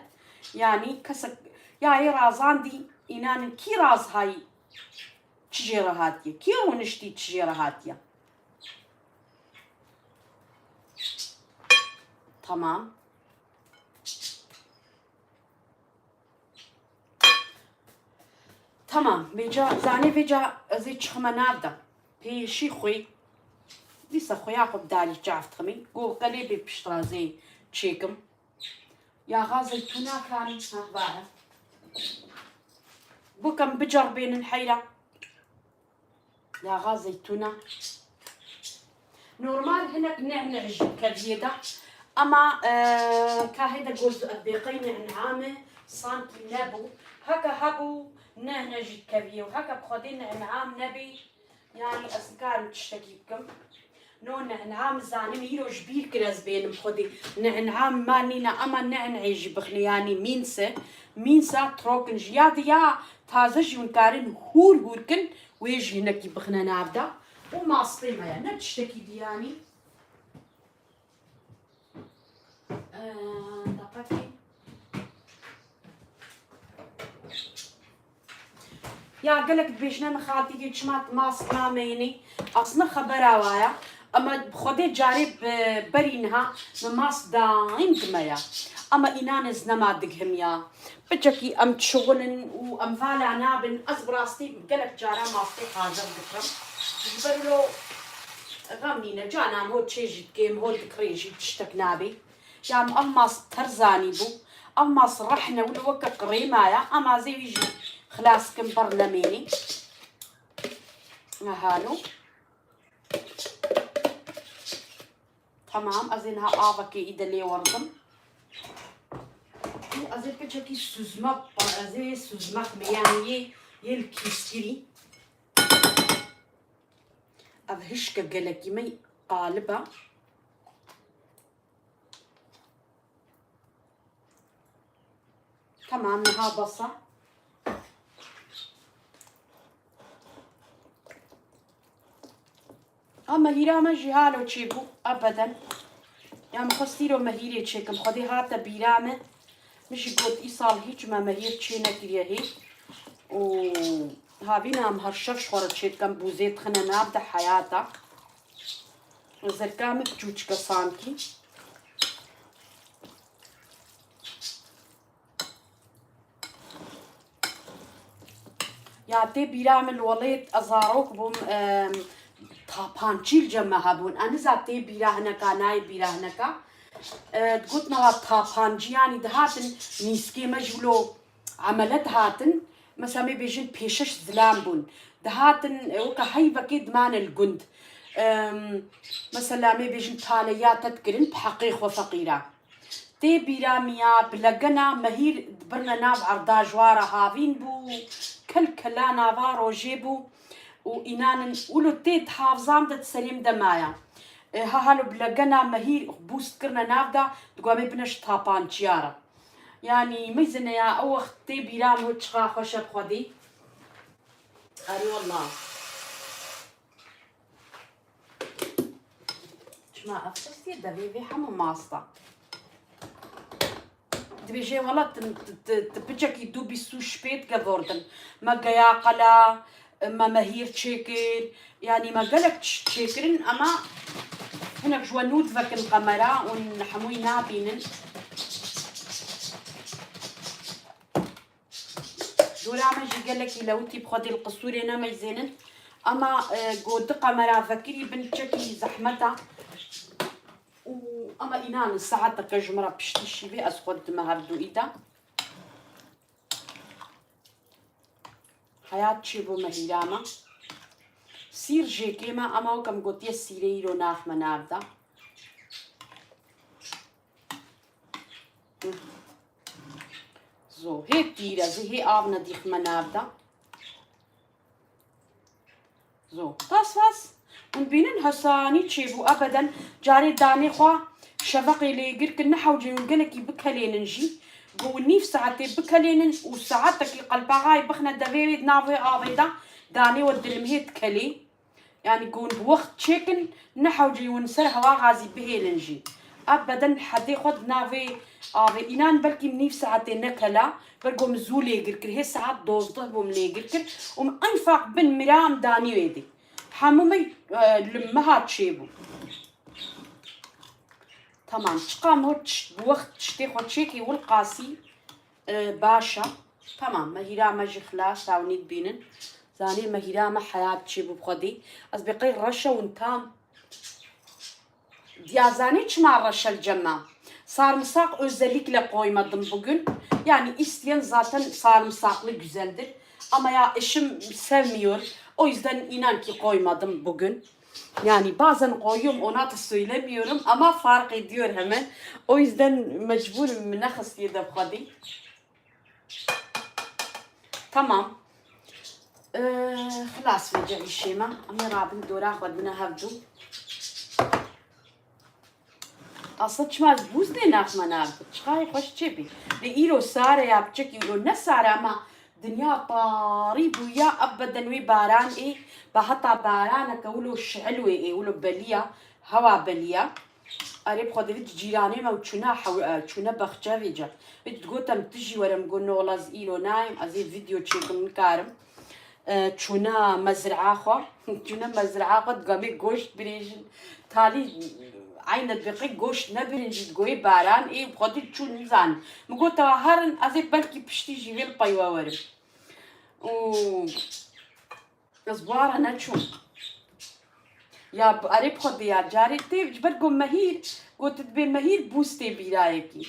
Yanî kesek, ya yê razandî, înanin kî raz hayî çi jê re hatiye? Kî rûniştî çi jê re hatiye? Tamam. Tamam, vêca, zanê vêca ez ê çixime nav de. Pêşî xwê. Dîsa xwêya xwe bi darî çav diximî. Go qelê bê pişt re zê çêkim. Yaxa zeytûna karin, ha, vare. Go kem biceribênin heyra. Yaxa zeytûna. Normal hinek ne'ne jî keviyê de. Ama, e, ka hêde goz ev bêqey ne'na me sankî nebû. Heke hebû ne'ne jî keviyê û heke bi xwedê ne'na nebî, yanî ez nikarim tiştekî bikim. No ne'na min zanim îro ji bîr kir ez bênim xwedê. Ne'na min ma nîne, ama ne'neyê jî bixne, yanî mînse. Mînsa trokin jî ya di ya taze jî hûn karin hûr hûr kin, wê jî hinekî bixine nav de. Û mastê me ye, ne tiştekî dî yanî. Ee, deqekî. Ya gelek dibêjine min xaltî dê çima tu mask nameyînî? Aslında xebera wa ya. Ama bi Xwedê carê bi berî niha min mask daîm dimeya. Ama înan ez nema dighim ya. Piçekî em çixulin û em vala nabin. Ez bi rastî gelek cara maskê hazir dikim. Ji ber wilo xem nîne. Canan hol çê jî dikêm, hol dikirê jî tiştek nabê. Ya em ev mask terzanî bû. Ev mask rehne wilo weke qirêma ya. Em azê wî jî xilas kim ber nemênî. Aha no. Tamam, ez ê niha avekê î de lê werdim. Û ez ê piçekî süzme, ez ê süzme ximê, yanî yê, yê li kîskirî. Ev hişke gelekî me qalib e. Tamam, niha bes e. Ha, mehîra me jî halo çêbû, ebeden. Ya min xwest îro mehîrê çêkim. Xwedê hate bîra me. Min jî got, îsal hîç me mehîr çê nekiriye hê. Û havîna em her şev ji xwe re çêdikem, bûzê dixine nav de heyata. Zerka min çûçike sankî. Ya tê bîra min li welêt ez zarok bûm, em, tapancî li cem me hebûn. Eniza tê bîra hineka, nayê bîra hineka. E, digotina wa tapancî, yanî dihatin nîskê me jî wilo emele dihatin. Mesela, me bêjin pêşeş zilam bûn. Dihatin, e, weke heyvekê dimane li gund. Em, mesela, me bêjin taleya te dikirin bi heqê xwe feqîra. Tê bîra min ya, bi legena mehîr dibirne nav erda ji wa re havîn bû, kel kela nava rojê bû û înanin wilo tê di havzam de di serê min de maya. E, ha halo bi legena mehîr bûs dikirine nav de, digo em ê bine ji tapanciya re. Yanî meyzine ya, ew wext tê bîra min çiqa xweş e bi Xwedî. Erê wallah. Çima ev xistî devê vê hemû masta. Dibêje wela tu, tu, tu, tu piçekî du bîst û şpêt gevordin. Me geya qela, me mehîr çêkir. Yanî me gelek çi-, çêkirin, ama hinek ji we nû divekin qemera û hemûyî nabînin. Dora me jî gelekî lewitî bi Xwedê li qisûrê nemeyzênin. Ema, e, go di qemera vekirî bin çekî zehmet e. Û ema înan saeteke ji min re piştî şîvê ez xwe didime hevdûî de. Heyat çêbû mehîra me. Sîr jêkê me, ema wek em gotiye sîrê îro naxime nav de. Zo, hê tîr e, zê hê av nedîxime nav de. Zo, tas vas. Hûn bînin hesanî çêbû ebeden. Carê danê xwe şeveqê lêgir kin, ne hewcê hûn gelekî bikelênin jî. Bi nîv saetê bikelênin û saetekî qelpaxayê bixine devê wê di nav wê avê de, danê we dilimhê dikelê. Yanî ku hûn bi wext çêkin, ne hewceyî hûn ser hewa gazî bihêlin jî. Ev beden hedê xwe di navê avê înan belkî nîv saetê nekela, ber ku min zû lêgir kir. Hê saet dozdeh bû min lêgir kir û min enfaq bin mira em danî wê dê. Hemû me, e, li meha çêbû. Tamam, çiqa me tişt, bi wext tiştê xwe çêkî wilqasî, e, baş e. Tamam, mehîra me jî xilas, ew nî dibînin. Zanê mehîra me heyat çêbû bi Xwedê. Ez bê qey reş e hûn tam. Diya zanê çima reş e li cem me? Sarımsak özellikle koymadım bugün. Yani isteyen zaten sarımsaklı güzeldir. Ama ya eşim sevmiyor. O yüzden inan ki koymadım bugün. Yani bazen koyuyorum, ona da söylemiyorum ama fark ediyor hemen. O yüzden mecbur nexistî de bi Xwedê. Tamam. Ee, xilas vêce îşê me. Em ê rabin dora xwe dine hevdû. Aslında çima ez bûz nê naxime nav de. Çiqayê xweş çê bî. Lê îro sare ya biçekî îro ne sare ama dinya tarî bûya ebeden wê baran ê. Ba heta baraneke wilo şiil wê ê, wilo beliya, hewa beliya. Erê bi Xwedê vî cîranê me û çûne hew-, e, çûne bexçe vêce. Vê digot em tu jî were, min got no wela ez îro nayêm, ez ê vîdeo çêkim nikarim. E, çûna mezri'a xwe, çûna mezri'a xwe digamê goşt birêjin. Talî eyne dibe qey goşt nebirin jî digoyê baran ê xwedî çû nizan. Min got, "Tewa herin, ez ê belkî piştî jî vê li pey we werim." Û ez bi wa re neçûm. Ya bi erê bi xwedê ya carê tê ji ber ku mehîr, got dibê mehîr bûz tê bîra yekî.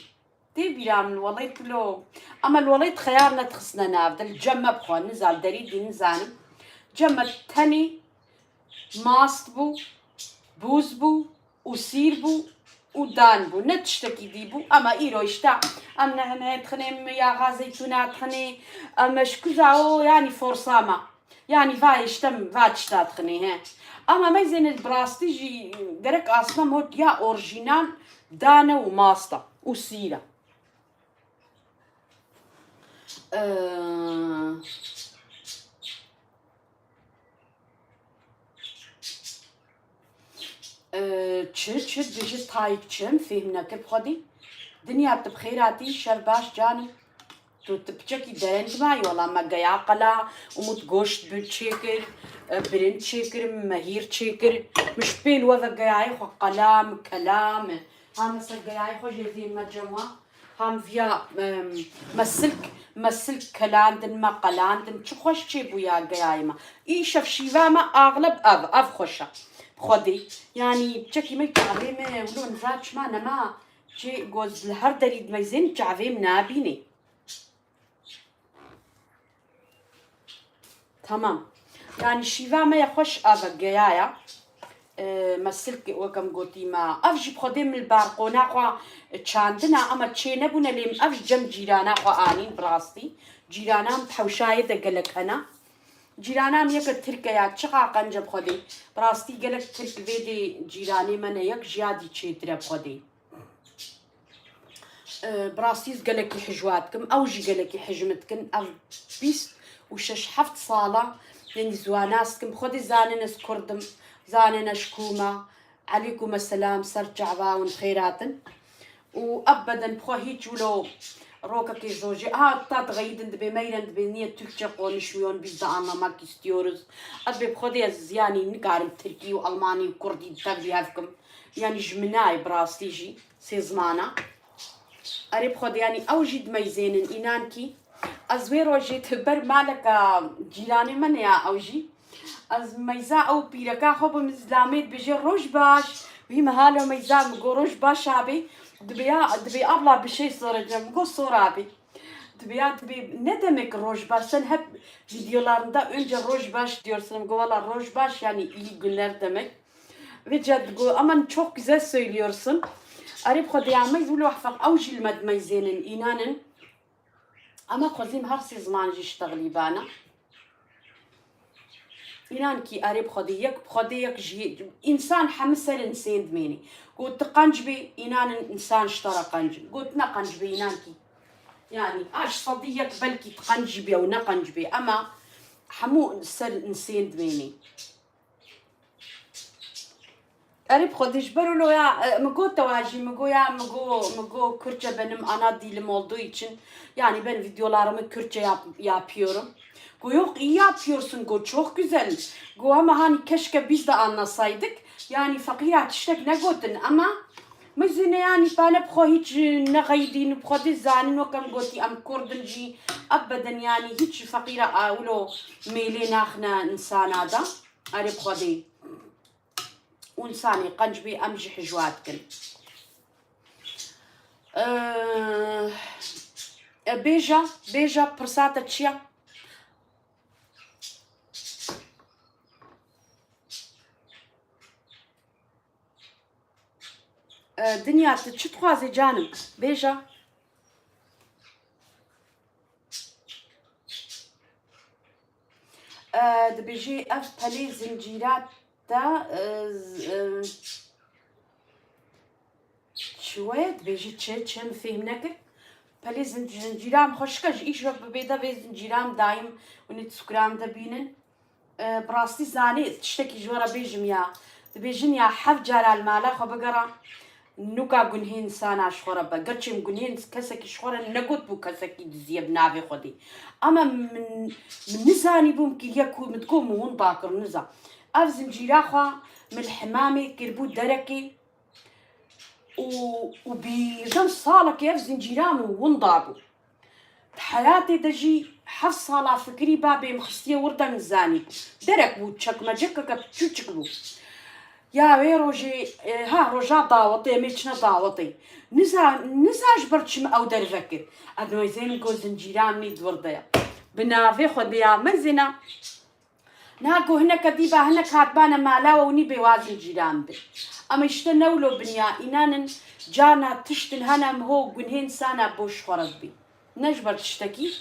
Tê bîra min welêt lo. Ama li welêt xeyar nedixistine nav de, li cem me bixwe, nizan, derî dî nizanim. Cem me tenê mast bû, bûz bû û sîr bû û dan bû. Ne tiştekî dî bû. Ama îro îşte em nehemeye dixinê, em yaxa zeytûna dixinê, em ji kuza o, yanî forsa me. Yanî va îşte va tişta dixinê, he. Ama meyzêne bi rastî jî gerek asma hot ya orjînal dane û masta û sîra. Ee, ee, çi, çi, dibêje tayîk çi, em fêhm nekir bi xwedî. Dinya tu bi xêr hatî, şev baş canî. Tu, tu piçekî dereng mayî, wela me geya qela, Umut goşt bi çêkir, e, birinc çêkir, mehîr çêkir. Min ji pêl we ve geyayê xwe qela, min kela, min. Ha me ser geyayê xwe jê dîn me cem we. Ha min viya, em, me silk, me silk kelandin, me qelandin. Çi xweş çêbûya geyayê me. Îşev şîva me axleb ev, ev xweş e. Bi xwedê. Yanî piçekî me çavê me, wilo niza çima nema. Çi goz li her derî dimeyzên çavê min nabînê. Tamam. Yanî şîva me ya xweş a vegeya ya. Ee, me silk wek em gotî me. Ev jî bi xwedê min li barqona xwe çandina, ama çê nebûne lê min ev ji cem cîrana xwe anîn bi rastî. Cîrana min bi hewşayê de gelek hene. Cîrana min yeke tirk e ya, çiqa qenc e bi xwedê. Bi rastî gelek tirk vê dê cîranê me ne, yek ji ya dî çêtir e bi xwedê. Bi rastî ez gelekî hijwa dikim, ew jî gelekî hij min dikin. Ev bîst û şeş heft sala, yanî ziwanas dikim. Xwedî zanin ez kurd im, zanin ez ji kû me. Elîkum esselam, ser çava hûn xêr hatin. Û ebeden bi xwe hîç wilo rokekê ji rojê, ha, ta dixeyidin dibê meyren dibê niye Türkçe konuşmuyorsun, biz de anlamak istiyoruz. Ez dibê bi xwedê ez yanî nikarim tirkî û elmanî û kurdî tevlî hev kim. Yanî ji min nayê bi rastî jî. Sê zimana. Erê bi xwedê, yanî ew jî dimeyzênin, înan kî. Ez wê rojê tu ber maleka cîranê me ne ya ew jî. Ez meyza ew pîreka xwe bim zilamê dibêje, "Roj baş." Wî me halo meyza min got, "Roj baş abê." Dibê ya, dibê abla bir şey soracağım. Min got, "Sor abê." Dibê ya, dibê, "Ne demek roj baş? Sen hep videolarında önce roj baş diyorsun." Min got, "Valla roj baş yani iyi günler demek." Vêca digo, "Aman çok güzel söylüyorsun." Erê bi xwedê ya me wilo hefeq ew jî li me dimeyzênin, înanin. Ama xwezîm her sê ziman jî ji texlîbana. Înan kî erê bi xwedê, yek bi xwedê, yek jî însan hemî ser insên dimênî. Got tu qenc bê, înanin însan ji te re qenc in. Got ne qenc bê, înan kî. Yanî a ji sedî yek belkî tu qenc jî bê ew ne qenc bê. Ema hemû ser insên dimênî. Erê bi xwedê ji ber wilo ya, e, min got tewa jî, min got ya, min got, min got Kürtçe benim ana dilim olduğu için, yani ben videolarımı Kürtçe yap-, yapıyorum. Got yok, iyi yapıyorsun, got çok güzel. Got ama hani keşke biz de anlasaydık. Yani feqîra tiştek negotin ama mezine yani bana bi xwe hiç ne xeydîn, bi xwedê zanin wek em gotî em kurd in jî ebeden yani hiç feqîra a wilo mêlê naxine insana da. Erê bi xwedê. Û însanê qenc bê, em jî hijwa dikin. Ee, e, bêje, bêje, pirsa te çi ye? Ee, Dinya, tu çi dixwazî canim? Bêje. Ee, dibêjî ev pelê zincîra te, e, z-, e, çi we? Dibêjî çi, çi min fêhm nekir? Pelê zin-, zincîra min xweşik e, ji îşev bi bêde vê zincîra min dayim hûn ê di sukra min de bînin. E, bi rastî zanî tiştekî ji we re bêjim ya. Dibêjin ya heft cara li mala xwe bigera. Nuka gunhên sana ji xwe re be. Gerçê min gunhên kesekî ji xwe re negot bû, kesekî diziye bi navê Xwedê. Ama min, min nizanî bûm kiriye ku min digot min winda kir, niza. Ev zincîra xwe min li hemamê kiribû derekê û, û bîrden salekê ev zincîra min winda bû. Di heyatê de jî heft sala fikirî babê min xistiye wir de min zanî. Derek bû, çekmecekeke piçûçik bû. Ya wê rojê, e, ha roja dawetê, em ê çine dawetê. Niza, niza ji ber çi min ew derve kir. Edmeyzê min got zincîra min nî di wir de ye. Bi navê Xwedê ya mezina. Nago hineke dîba hinek hatbane mala we û nî bêwazin cîran bi. Ama işte ne wilo binya înanin, carna tiştin hene miho gunhên sana boş xwe re dibî. Ne ji ber tiştekî,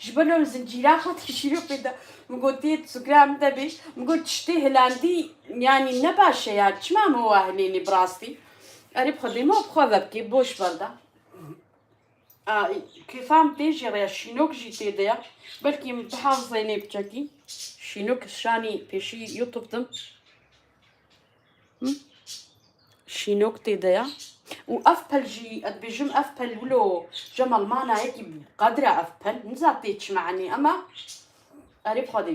ji ber lom zincîra xwe tişîro pê de. Min got tê sukra min de bê, min got tiştê hilandî, yanî ne baş e ya, çima miho wa hilênî bi rastî? Erê bi Xwedê me bi xwe ve bikê, boş ber de. A, kêfam tê jê re ya, şînok jî tê de ya. Belkî min bihafizeyê nê biçekî. Şînok şanî pêşî YouTube dim. Hı? Şînok tê de ya. Û ev pel jî, ez dibêjim ev pel wilo cem Almana yekî qedra ev pel. Niza tê çi meanî, ama erê bi Xwedê.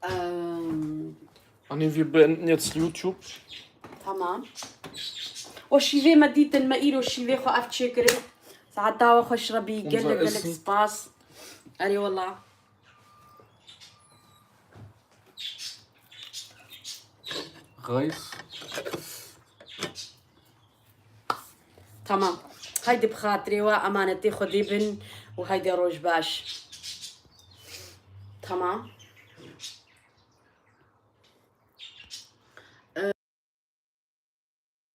Ehm, Anni, wir beenden jetzt YouTube. Tamam. O şîvê me dîtin, me îro şîvê xwe ev çêkirin. Saeta we xweş Rebî, Unser gelek gelek Essen. Spas. Erê wela. Reis. Tamam. Haydi bi xatirê we emanetê Xwedê bin û haydi roj baş. Tamam.